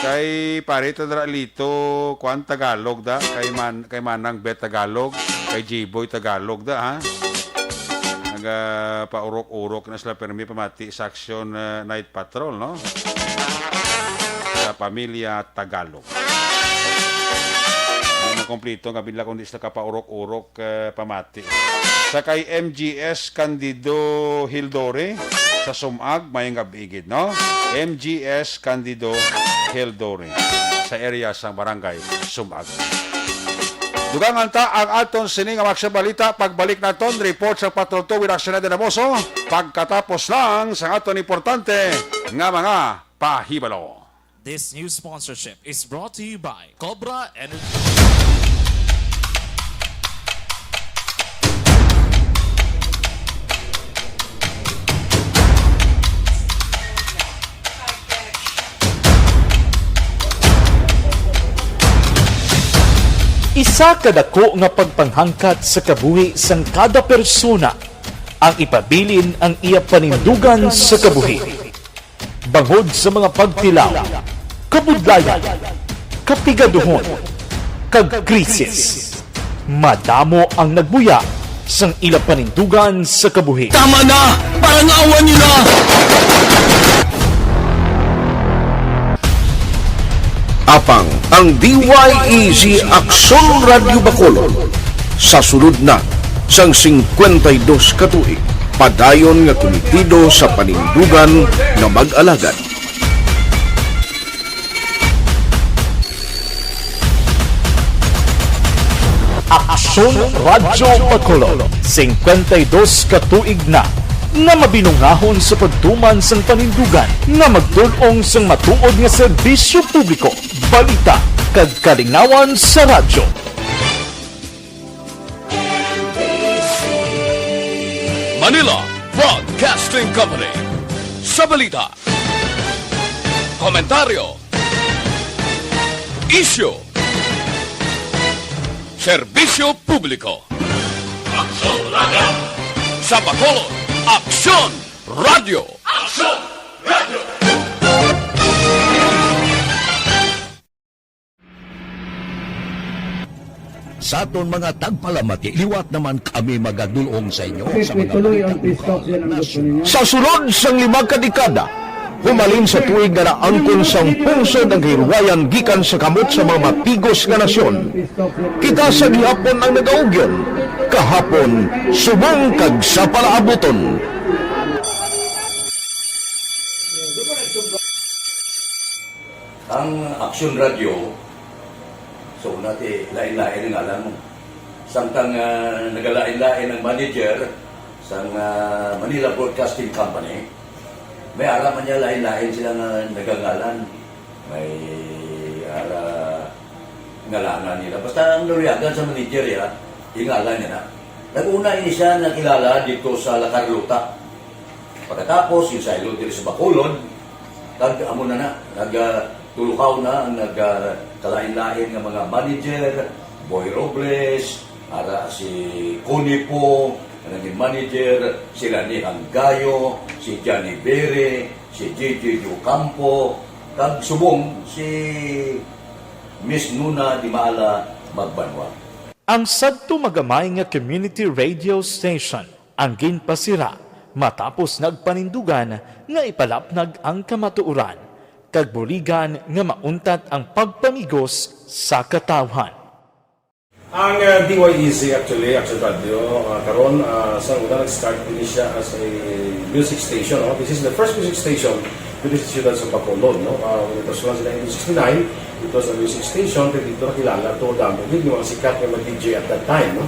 Kay pare ta dira Lito, kuan, Tagalog da. Kay Man-, kay Manang Bet Tagalog, kay Jiboy Tagalog da, ha? Nagapaurok-urok na sila, permi pamati sa Aksyon, ah, Night Patrol, no? Sa pamilya Tagalog. Hindi na kompleto nga binla kung di sila kapaurok-urok, eh, pamati. Sa kay M G S Candido Hildore, sa Sumag, mayong gabi gid, no? M G S Candido Hildore, sa area sa Barangay Sumag. Dugangan ta ang aton sini nga mga balita. Pagbalik naton, report sa Patrol Two with Action Eden Amoso. Pagkatapos lang sa aton importante nga mga pahibalo. This news sponsorship is brought to you by Cobra Energy. Isa ka dako nga pagpanghangkat sa kabuhi sang kada persona ang ipabilin ang iya panindugan sa kabuhi. Bangod sa mga pagtilaw, kabudlayan, kapigaduhon, kag krisis, madamo ang nagbuya sang ila panindugan sa kabuhi. Tama na! Parangawan niyo na! Apang ang D Y E G Aksyon Radyo Bacolod sa sulod na sang singkwenta y dos ka tuig, padayon nga kumitido sa panindugan nga mag-alagad. Aksyon Radyo Bacolod, singkwenta y dos ka tuig na nga mabinungahon sa pagtuman sang panindugan nga magtul-ong sang matuod nga serbisyo publiko, balita, kag kalingawan sa radyo. Manila Broadcasting Company. Sa balita, komentaryo, isyu, serbisyo publiko. Aksyon Radyo. Sa Bacolod, Aksyon Radyo. Aksyon Radyo. Sa aton mga tagpalamati, liwat naman kami magadulong sa inyo sa mga balita lokal, nasyonal. Sa sulod sang lima ka dekada, humalin sa tuig nga naangkon sang pungsod ang kahilwayan gikan sa kamot sa mga matigos nga nasyon, kita sa gihapon ang nagaugyon, kahapon, subong kag sa palaabuton. Ang Aksyon Radio, so, una ti, lain-lain ang ngalan. Samtang, ah, nagalain-lain ang manager sang, ah, Manila Broadcasting Company, may ara man niya lain-lain sila nga nagangalan. May ara ngalanan nila. Basta ang naluyagan sa manager, ya, ingalan niya na. Nag-una ini siya nakilala dito sa La Carlota. Pagkatapos, yung saylo diri sa Bacolod, kag amo na na, nag, ah, tulukaw na ang nag, ah, kalain-lain nga mga manager, Boy Robles, ara si Connie Poo, nga naging manager, sila ni Hanggayo, si Johnny Bere, si J J Ocampo, kag subong si Miss Nuna Dimala Magbanwa. Ang sadto magamay nga community radio station ang ginpasira matapos nagpanindugan nga ipalapnag ang kamatuoran kag buligan nga mauntat ang pagpamigos sa katawhan. Ang, uh, D Y E Z actually, Action Radio, uh, karon, uh, sa una nag-start din siya as a music station, no? This is the first music station dito sa siyudad sa Bacolod, no? Uh, when it was launched in nineteen sixty-nine, it was a music station, kay dito nakilala to damo gid yung mga sikat nga mga D J at that time, no?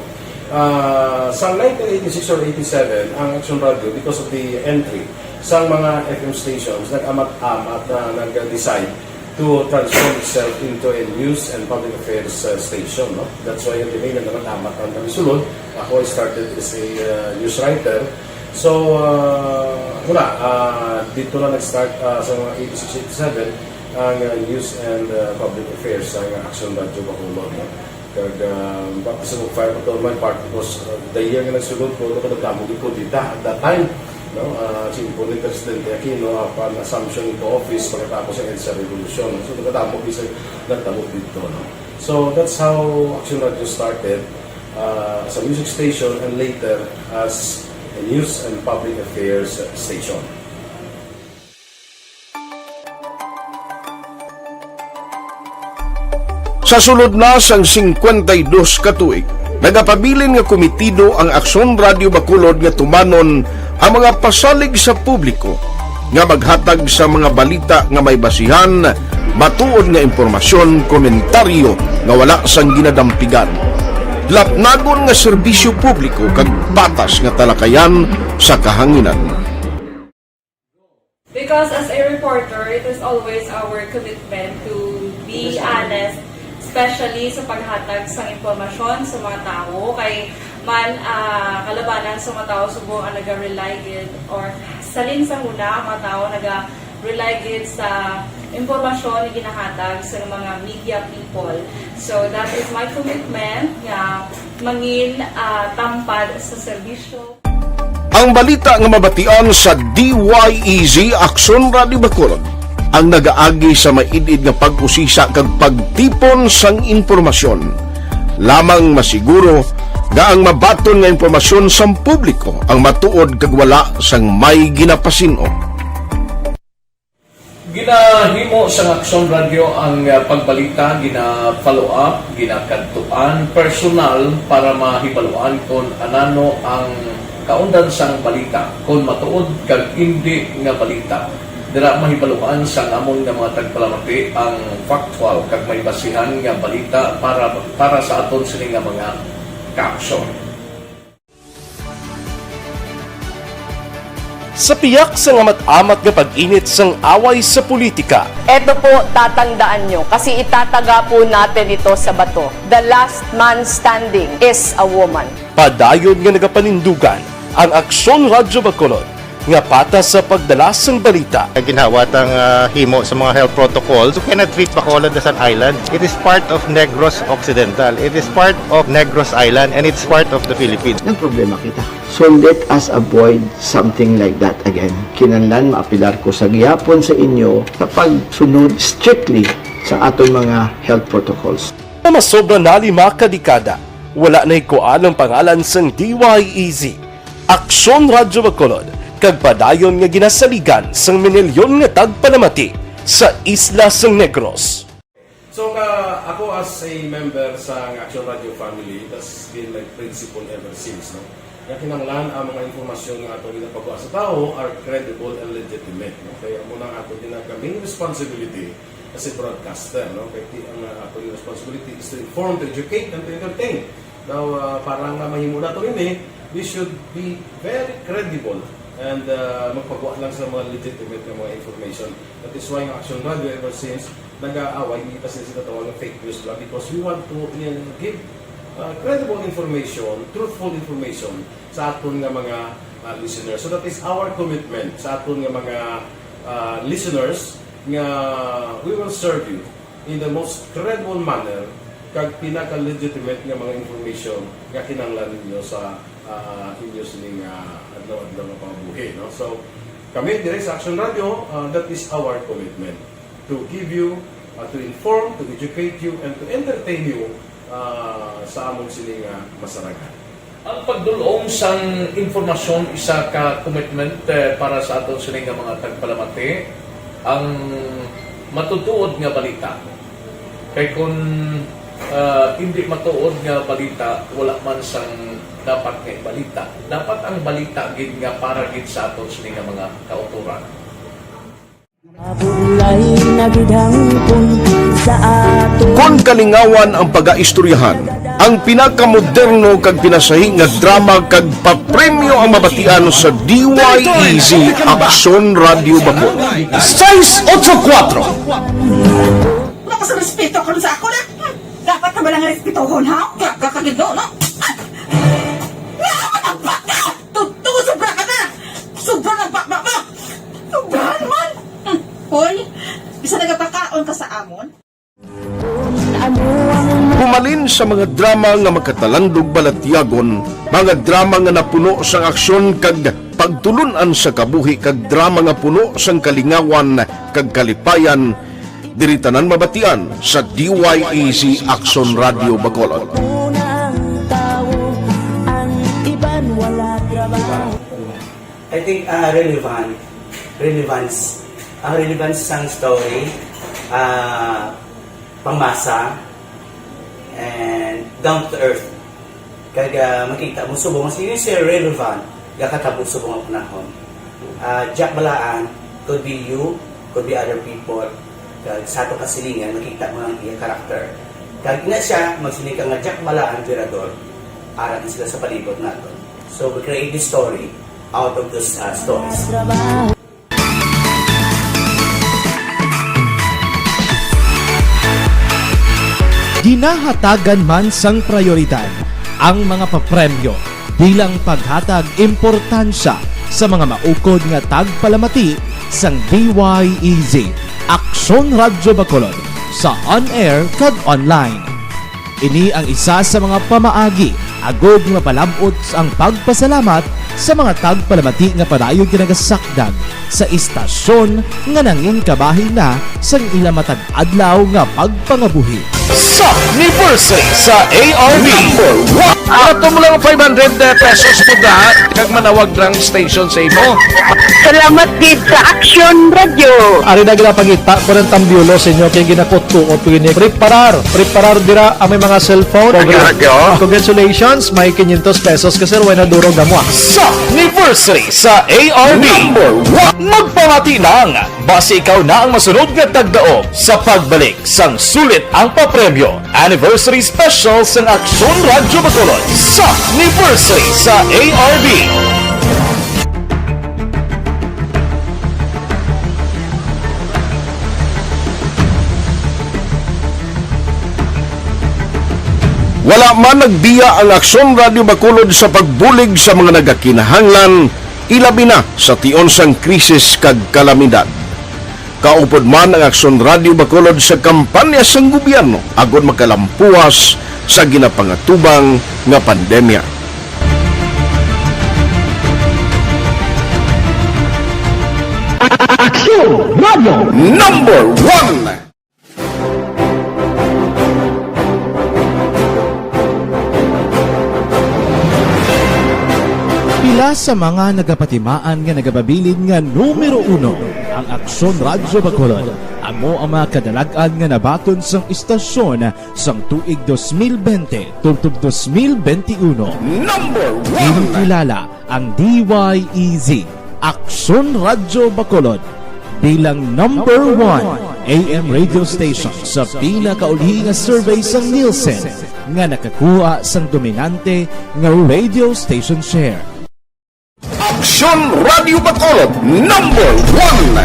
Ah, sa nineteen eighty-six or eighty-seven, ang Action Radio, because of the entry sa mga F M stations, nag-amat-amat na nag-decide to transform itself into a news and public affairs, uh, station, no? That's why yung name na naman amat ang nagsulod. Ako, I started as a, uh, news writer. So, uh, wala, uh, dito na nag-start, uh, sa mga eighty-six, eighty-seven, ang, uh, news and, uh, public affairs sa Action Radio Bacolod, no? Kag, ah, baptism of fire pa to, my part, because, ah, the year nga nagsulod ko, ano ko, nagdamo gid ko dita at that time, no? Ah, si Impo ni Presidente Aquino, upon assumption into office, pagkatapos ng EDSA Revolution. So, nagdamo gid sa nagdamo dito, no? So, that's how Action Radio started, ah, as a music station and later as a news and public affairs station. Sa sulod na sang singkwenta y dos ka tuig, nagapabilin nga komitido ang Aksyon Radio Bacolod nga tumanon ang mga pasalig sa publiko nga maghatag sa mga balita nga may basihan, matuod nga impormasyon, komentaryo nga wala sang ginadampigan, lapnagon nga serbisyo publiko kag patas nga talakayan sa kahanginan. Because as a reporter, it is always our commitment to be honest, especially sa paghatag sang impormasyon sa mga tawo. Kay man, ah, kalabanan sa mga tawo subong ang naga-rely gid, or salin sa huna ang mga tawo naga-rely gid sa impormasyon nga ginahatag sa mga media people. So that is my commitment nga mangin, ah, tampad sa serbisyo. Ang balita nga mabatian sa D Y E Z Aksyon Radio Bacolod ang nagaagi sa maid-id nga pag-usisa kag pagtipon sang impormasyon. Lamang masiguro nga ang mabaton nga impormasyon sang publiko ang matuod kag wala sang may ginapasin-o. Ginahimo sang Aksyon Radio ang, ah, pagbalita, gina-follow up, ginakadtuan personal para mahibaluan kon anano ang kaundan sang balita, kon matuod kag indi nga balita. Dira mahibaluan sang amon nga mga tagpalamati ang factual kag may basihan nga balita para, para sa aton sini nga mga kaaksyon. Sa piyak sang amat-amat nga pag-init sang away sa politika, Eto po, tatandaan nyo, kasi itataga po natin ito sa bato. The last man standing is a woman. Padayon nga nagapanindugan ang Aksyon Radyo Bacolod nga patas sa pagdala sang balita. Ginhawat ang, ah, himo sa mga health protocols. You cannot treat Bacolod as an island. It is part of Negros Occidental. It is part of Negros Island, and it's part of the Philippines. Nagproblema kita. So let us avoid something like that again. Kinahanglan maapelar ko sa gihapon sa inyo sa pagsunod strictly sa aton mga health protocols. Nga masobra na lima ka dekada, Wala na'y kuan ang pangalan sang D Y E Z, Aksyon Radyo Bacolod, kag padayon nga ginasaligan sang minilyon nga tagpalamati sa isla sang Negros. So, ka, ako as a member sa Action Radio family, that's been my principle ever since, no? Nga kinahanglan ang mga impormasyon nga ato ginapagwa sa tawo are credible and legitimate, no? Kaya amo na ang ato ginaka main responsibility as a broadcaster, no? Kay ti-, ang, uh, ato responsibility is to inform, to educate, and to entertain. Now, uh, para nga mahimo nato ini, we should be very credible and, uh, magpagwa lang sa mga legitimate nga mga information. That is why ang Action Radio ever since nag-aaway, hindi ta sila sinatawag nga fake news lang because we want to, uh, give, uh, credible information, truthful information sa aton nga mga, uh, listeners. So that is our commitment sa aton nga mga, uh, listeners nga we will serve you in the most credible manner kag pinaka-legitimate nga mga information nga kinahanglan ninyo sa, ah, inyo sining, ah, adlaw-adlaw nga pangabuhi, no? So, kami diri sa Action Radio, ah, that is our commitment to give you, ah, to inform, to educate you, and to entertain you, ah, sa amon sini nga masarangan. Ang pagdul-ong sang impormasyon isa ka commitment, eh, para sa aton sini nga mga tagpalamati, ang matutuod nga balita. Kay kun, ah, indi matuod nga balita, wala man sang dapat nga ibalita. Dapat ang balita gid nga para gid sa aton sini nga mga kautoran. Mabulay na gid hangpon sa aton. Kon kalingawan ang pagaistoryahan, ang pinakamoderno kag pinasahi nga drama kag papremyo ang mabatian sa D Y E Z Aksyon Radio Bacolod. Sais otso kuwatro. Wala ka sa respeto karon sa ako na. Dapat na ba lang respetohon, ha? Kaka ka gid, no? Ah! Nga, matambak ka! Tuto, sobra ka na! Sobra na ba, ba, ba? Sobra naman! Hmm. Hoy, bisa nagapakaon ka sa amon? Humalin sa mga drama nga makatalandog balatyagon, mga drama nga napuno sang aksyon kag pagtulon-an sa kabuhi kag drama nga puno sang kalingawan kag kalipayan, diri tanan mabatian sa D Y E Z Aksyon Radio Bacolod. I think, ah, relevant, relevance, ang relevance sang story, ah, pangmasa, and down to earth. Kag, ah, makita mo subong nga sino siya relevant, gakatabo subong ang panahon. Ah, Jack Balaan could be you, could be other people. Kag sa ato kasilingan, makita mo ang iya character. Kag ina siya, magsiling ka nga Jack Balaan, Virador, ara na sila sa palibot naton. So, we create this story out of those, ah, stories. Ginahatagan man sang prayoridad ang mga papremyo bilang paghatag importansya sa mga maukod nga tagpalamati sang D Y E Z Aksyon Radyo Bacolod sa on-air kag online. Ini ang isa sa mga pamaagi agod nga mapalab-ot ang pagpasalamat sa mga tagpalamati nga padayon ginagasakdag sa istasyon nga nangin kabahin na sang ila matag adlaw nga pagpangabuhi. Sa anniversary sa A R B. Number one. Ato mo lang five hundred pesos mo da, kag manawag lang station sa imo. Salamat gid sa Action Radio. Ari na ginapangita ko ng tambyulo sa inyo kay ginakutkuot ko ini. Preparar, preparar dira ang may mga cellphone. Action Radio. Congratulations, may quinientos pesos ka, sir, way na duro gamwa. Sa anniversary sa A R B. Number one. Magpamati lang. Basi ikaw na ang masunod nga tagdaog sa pagbalik sang sulit ang papremyo. Anniversary Special sang Aksyon Radyo Bacolod sa anniversary sa A R B. Wala man nagbiya ang Aksyon Radyo Bacolod sa pagbulig sa mga nagakinahanglan, ilabi na sa tion sang krisis kag kalamidad. Kaupod man ang Aksyon Radyo Bacolod sa kampanya sang gobyerno agod makalampuas sa ginapangatubang nga pandemya. Aksyon Radyo Number One. Kita sa mga nagapatimaan nga nagapabilin nga numero uno, ang Aksyon Radyo Bacolod amo ang mga kadalag-an nga nabaton sang istasyon sang tuig dos mil bente tubtob dos mil bente uno. Number one. Ginkilala ang D Y E Z, Aksyon Radyo Bacolod, bilang number one A M radio station sa pinakauli nga survey sang Nielsen nga nakakuha sang dominante nga radio station share. Aksyon Radyo Bacolod, number one.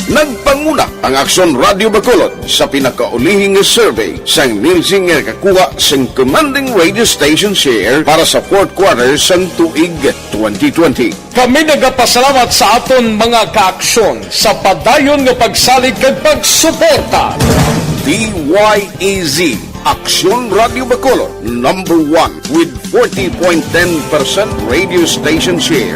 Nagpanguna ang Aksyon Radyo Bacolod sa pinakaulihing survey sang Nielsen nga nakakuha sang commanding radio station share para sa fourth quarter sang tuig twenty twenty. Kami nagapasalamat sa aton mga kaaksyon sa padayon nga pagsalig kag pagsuporta. D Y E Z, Aksyon Radyo Bacolod, number one with forty point ten percent radio station share.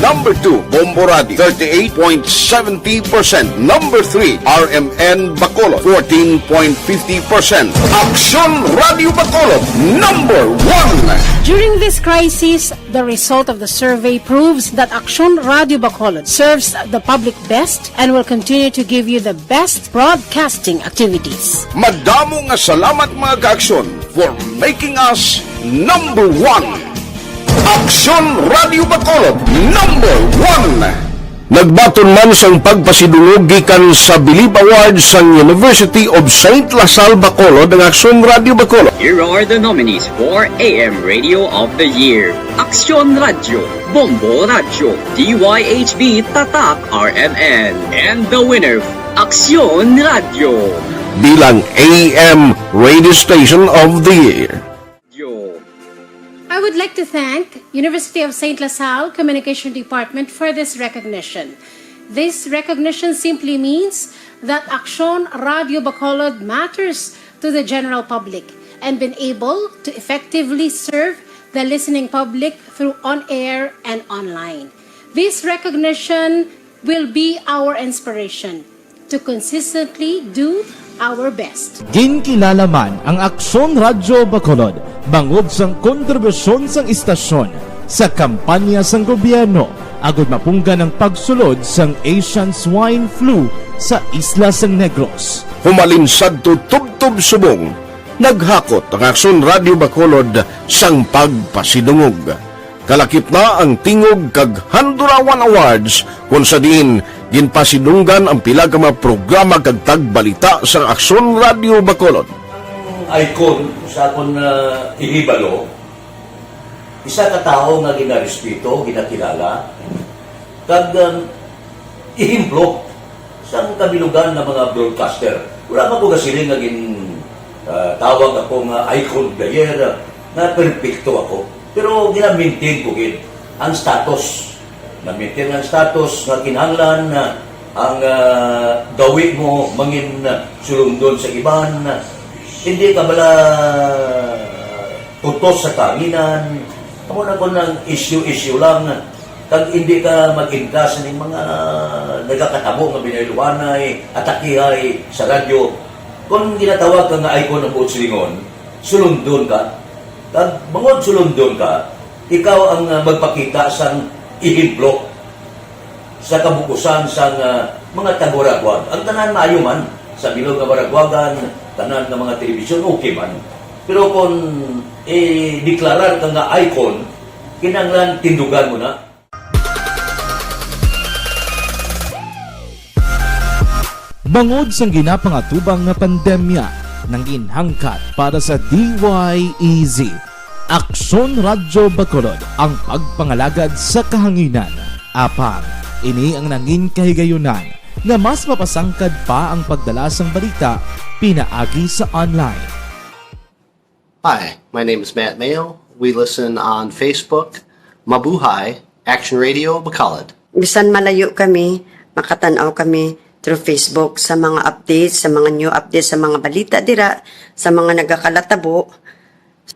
Number two, Bombo Radio, thirty-eight point seventy percent. Number three, R M N Bacolod, fourteen point fifty percent. Aksyon Radyo Bacolod, number one. During this crisis, the result of the survey proves that Aksyon Radyo Bacolod serves the public best and will continue to give you the best broadcasting activities. Madamo nga salamat, mga kaaksyon, for making us number one. Aksyon Radyo Bacolod, number one. Nagbaton man sang pagpasidungog gikan sa Bilib Awards sang University of Saint La Salle Bacolod ang Aksyon Radyo Bacolod. Here are the nominees for A M Radio of the Year. Aksyon Radyo, Bombo Radyo, D Y H B Tatak R M N, and the winner, Aksyon Radyo. Bilang A M Radio Station of the Year. I would like to thank University of Saint La Salle Communication Department for this recognition. This recognition simply means that Aksyon Radyo Bacolod matters to the general public and been able to effectively serve the listening public through on-air and online. This recognition will be our inspiration to consistently do our best. Ginkilala man ang Aksyon Radyo Bacolod bangod sang kontribusyon sang istasyon sa kampanya sang gobyerno agud mapunggan ang pagsulod sang Asian Swine Flu sa isla sang Negros. Humalin sadto tubtob subong, naghakot ang Aksyon Radyo Bacolod sang pagpasidungog. Kalakip na ang Tingog kag Handurawan Awards, kung sa diin ginpasidunggan ang pila ka mga programa kag tagbalita sang Aksyon Radyo Bacolod. Ang icon sa akon, ah, ihibalo, isa ka tawo nga ginarespeto, ginakilala, kag, um, ehemplo sang kabilugan nga mga broadcaster. Wala man ko gasiling nga gin, ah, tawag ako nga icon of the year, nga perpekto ako. Pero gina-maintain ko gid ang status. Na-maintain ang status nga kinahanglan na ang, ah, gawi mo mangin, ah, sulundon sa iban. Hindi ka bala tutos sa kahanginan. Amo na kon ang issue-issue lang. Kag hindi ka mag-inkas ning mga nagakatabo nga binayluhanay, atakihay sa radyo. Kon ginatawag ka nga icon ang buot silingon, sulundon ka. Kag bangod sulundon ka, ikaw ang, ah, magpakita sang ehemplo sa kabug-usan sang, ah, mga tagwaragwag. Ang tanan maayo man, sa bilog nga waragwagan, tanan nga mga telebisyon, okay man. Pero kung i-deklarar ka nga icon, kinahanglan tindugan mo na. Bangod sang ginapangatubang nga pandemya, nangin hangkat para sa D Y E Z, Aksyon Radyo Bacolod ang pagpangalagad sa kahanginan. Apang, ini ang nangin kahigayunan nga mas mapasangkad pa ang pagdala sang balita pinaagi sa online. Hi, my name is Matt Mayo. We listen on Facebook. Mabuhay, Action Radio Bacolod. Bisan malayo kami, makatan-aw kami through Facebook sa mga updates, sa mga new updates, sa mga balita dira, sa mga nagakalatabo.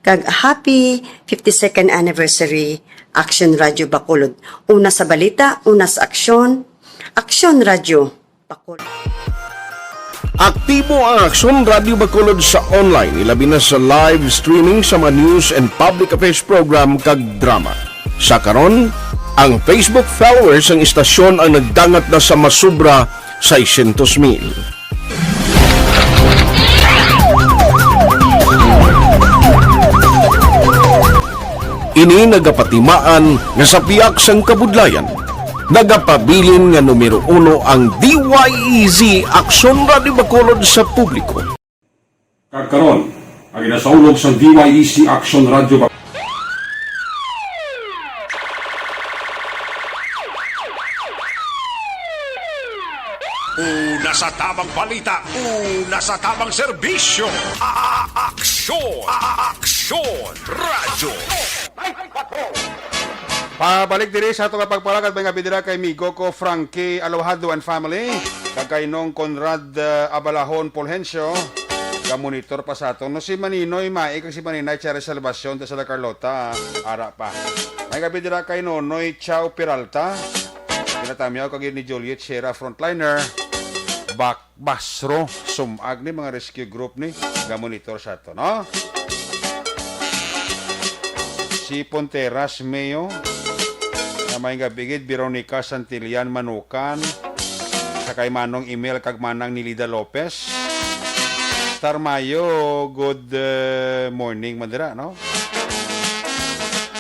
Kag happy fifty-second anniversary, Action Radio Bacolod. Una sa balita, una sa aksyon, Action Radio Bacolod. Aktibo ang Aksyon Radyo Bacolod sa online, ilabi na sa live streaming sa mga news and public affairs program kag drama. Sa karon, ang Facebook followers sang istasyon ang nagdangat na sa masubra seiscientos mil. Ini nagapatimaan nga sa pihak sang kabudlayan, nagapabilin nga numero uno ang D Y E Z Aksyon Radyo Bacolod sa publiko. Kag karon, ang ginasaulog sang D Y E Z Aksyon Radyo Bacolod. Una sa tamang balita, una sa tamang serbisyo. A-, a-, aksyon, a-, a-, aksyon, radyo. Pabalik diri sa ato nga pagpalagad, may nga bidira kay Migo ko Frankie Alojado and family, kag kay Nong Conrad, uh, Abalahon Fulgencio, ga-monitor pa sa aton. No, si Maninoy Mai kag si Maninay Cherry Salvacion, ta sa La Carlota, ara pa. May nga bidira kay Nonoy Chow Peralta, ginatamyaw kag ni Juliet Sierra, frontliner, back Basro, sumag ni mga rescue group ni, ga-monitor sa ato, no? Si Ponteras Mayo, nga may nga bigid, Veronica Santillan Manukan, sa kay Manong Emil kag Manang Nilida Lopez. Star Mayo, good, uh, morning man dira, no?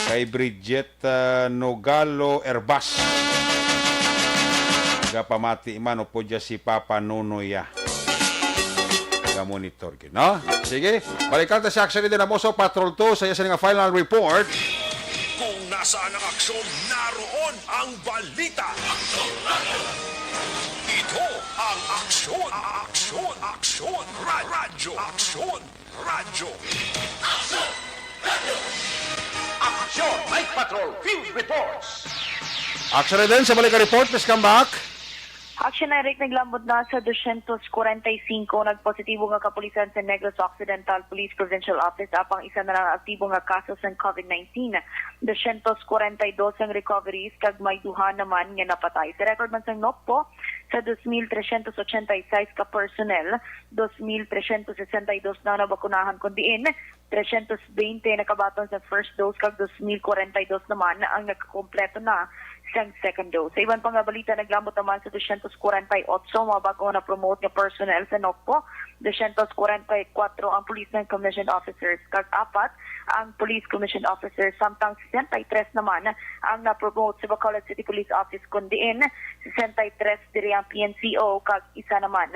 Kay Bridget, uh, Nogalo Erbas. Gapamati man o pudya si Papa Nunoy, ah. Ga-monitor gid, no? Sige, balikan ta si Aksyon Dinamoso, Patrol two, sa iya sini nga final report. Kung nasaan ang aksyon, naroon ang balita. Ito ang aksyon, aksyon, aksyon, ra-, radyo, aksyon, radyo. Aksyon, Night Patrol, Field Reports. Aksyon Eden, sa balik nga report, please come back. Action Eric, naglambot na sa dosyentos kwarenta y singko nagpositibo nga kapulisan sa Negros Occidental Police Provincial Office, apang isa na lang aktibo nga kaso sang COVID nineteen. Dosyentos kwarenta y dos ang recoveries kag may duha naman nga napatay. Sa record man sang NOCPO, sa dos mil tresyentos ochenta y seis ka personnel, dos mil tresyentos sesenta y dos na nabakunahan, kun diin tresyentos bente nakabaton sa first dose kag dos mil kwarenta y dos naman ang nakakompleto na sang second dose. Sa iban pa nga balita, naglambot naman sa dosyentos kwarenta y otso mga bag-o na promote nga personnel sa NOCPO, dosyentos kwarenta y kwatro ang police nga commissioned officers, kag apat ang police commissioned officers, samtang sesenta y tres naman ang na-promote sa Bacolod City Police Office, kun diin sesenta y tres diri ang P N C O kag isa naman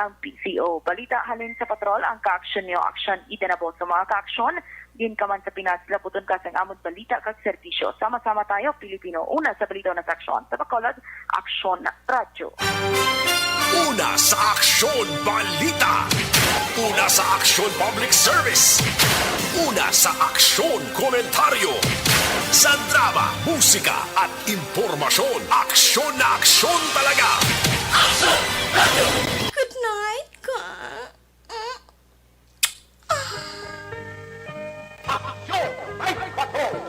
ang P C O. Balita halin sa patrol, ang kaaksyon niyo, Aksyon Eden Abaw. Sa mga kaaksyon, din ka man sa Pinas, labuton ka sang amon balita kag serbisyo. Sama-sama tayo, Pilipino. Una sa balita, una sa aksyon. Sa Bacolod, Aksyon Radyo. Una sa aksyon, balita. Una sa aksyon, public service. Una sa aksyon, komentaryo. Sa drama, musika, at impormasyon, aksyon na aksyon talaga. Good night, ka.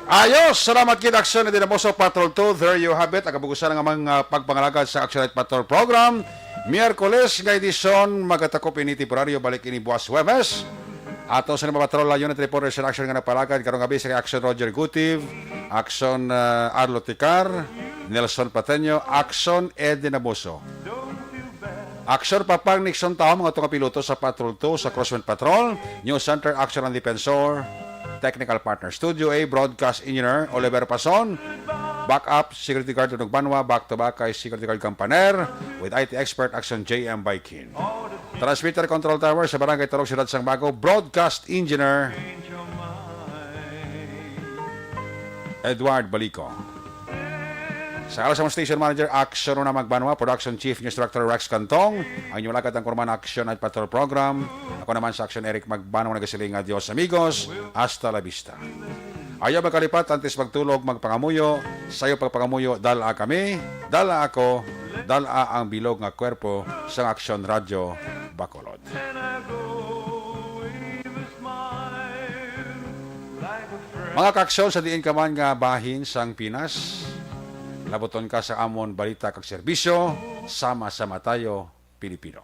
Ayos! Salamat gid, Aksyon Dinamoso, Patrol two. There you have it. Ang kabugusan nga mga pagpangalagad sa Action Night Patrol Program. Miyerkules nga edisyon, magatakop ini temporaryo, balik ini buwas Huwebes. Ato sa mga patrol, unit reporters in action nga napalagad karong gabi sa Action Roger Gutiv, Action, uh, Arlo Ticar, Nelson Pateño, Action Ed Dinamoso. Aksyon Papang Nixon Taom, ang ato nga piloto sa Patrol two sa Crosswind Patrol. News Center, Aksyon ang Defensor. Technical Partner, Studio A, Broadcast Engineer Oliver Pason. Backup, Security Guard Tunog Banwa, back to back kay Security Guard Campaner, with I T expert, Aksyon J M Baikin. Transmitter Control Tower sa Barangay Tarog, Siyudad sang Bago, Broadcast Engineer Edward Balico. Sa alas sa Station Manager, Action Rona Magbanwa, Production Chief, News Director Rex Cantong, ang inyong lakad ang kurman Action Night Patrol Program. Ako naman sa Action Eric Magbanwa, nagasiling nga, "Adios, amigos. Hasta la vista." Ayaw magkalipat, antes magtulog, magpangamuyo. Sayo pagpangamuyo, dala kami, dala ako, dala ang bilog nga kwerpo sa Action Radyo Bacolod. Mga kaaksyon, sa diin ka man nga bahin sang Pinas, labuton ka sa amon balita kag serbisyo, sama-sama tayo, Pilipino.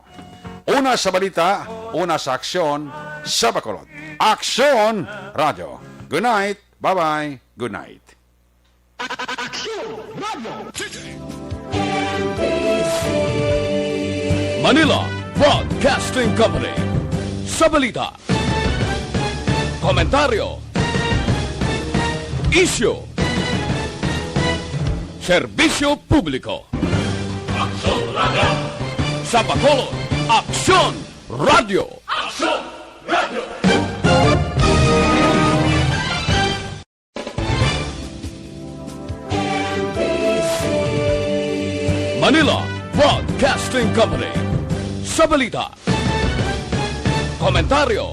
Una sa balita, una sa aksyon, sa Bacolod. Aksyon Radio. Good night. Bye-bye. Good night. Manila Broadcasting Company. Sa balita, komentaryo, isyu, serbisyo publiko. Aksyon Radio. Sa Bacolod, Aksyon Radio. Aksyon Radio. Manila Broadcasting Company. Sa balita, komentaryo,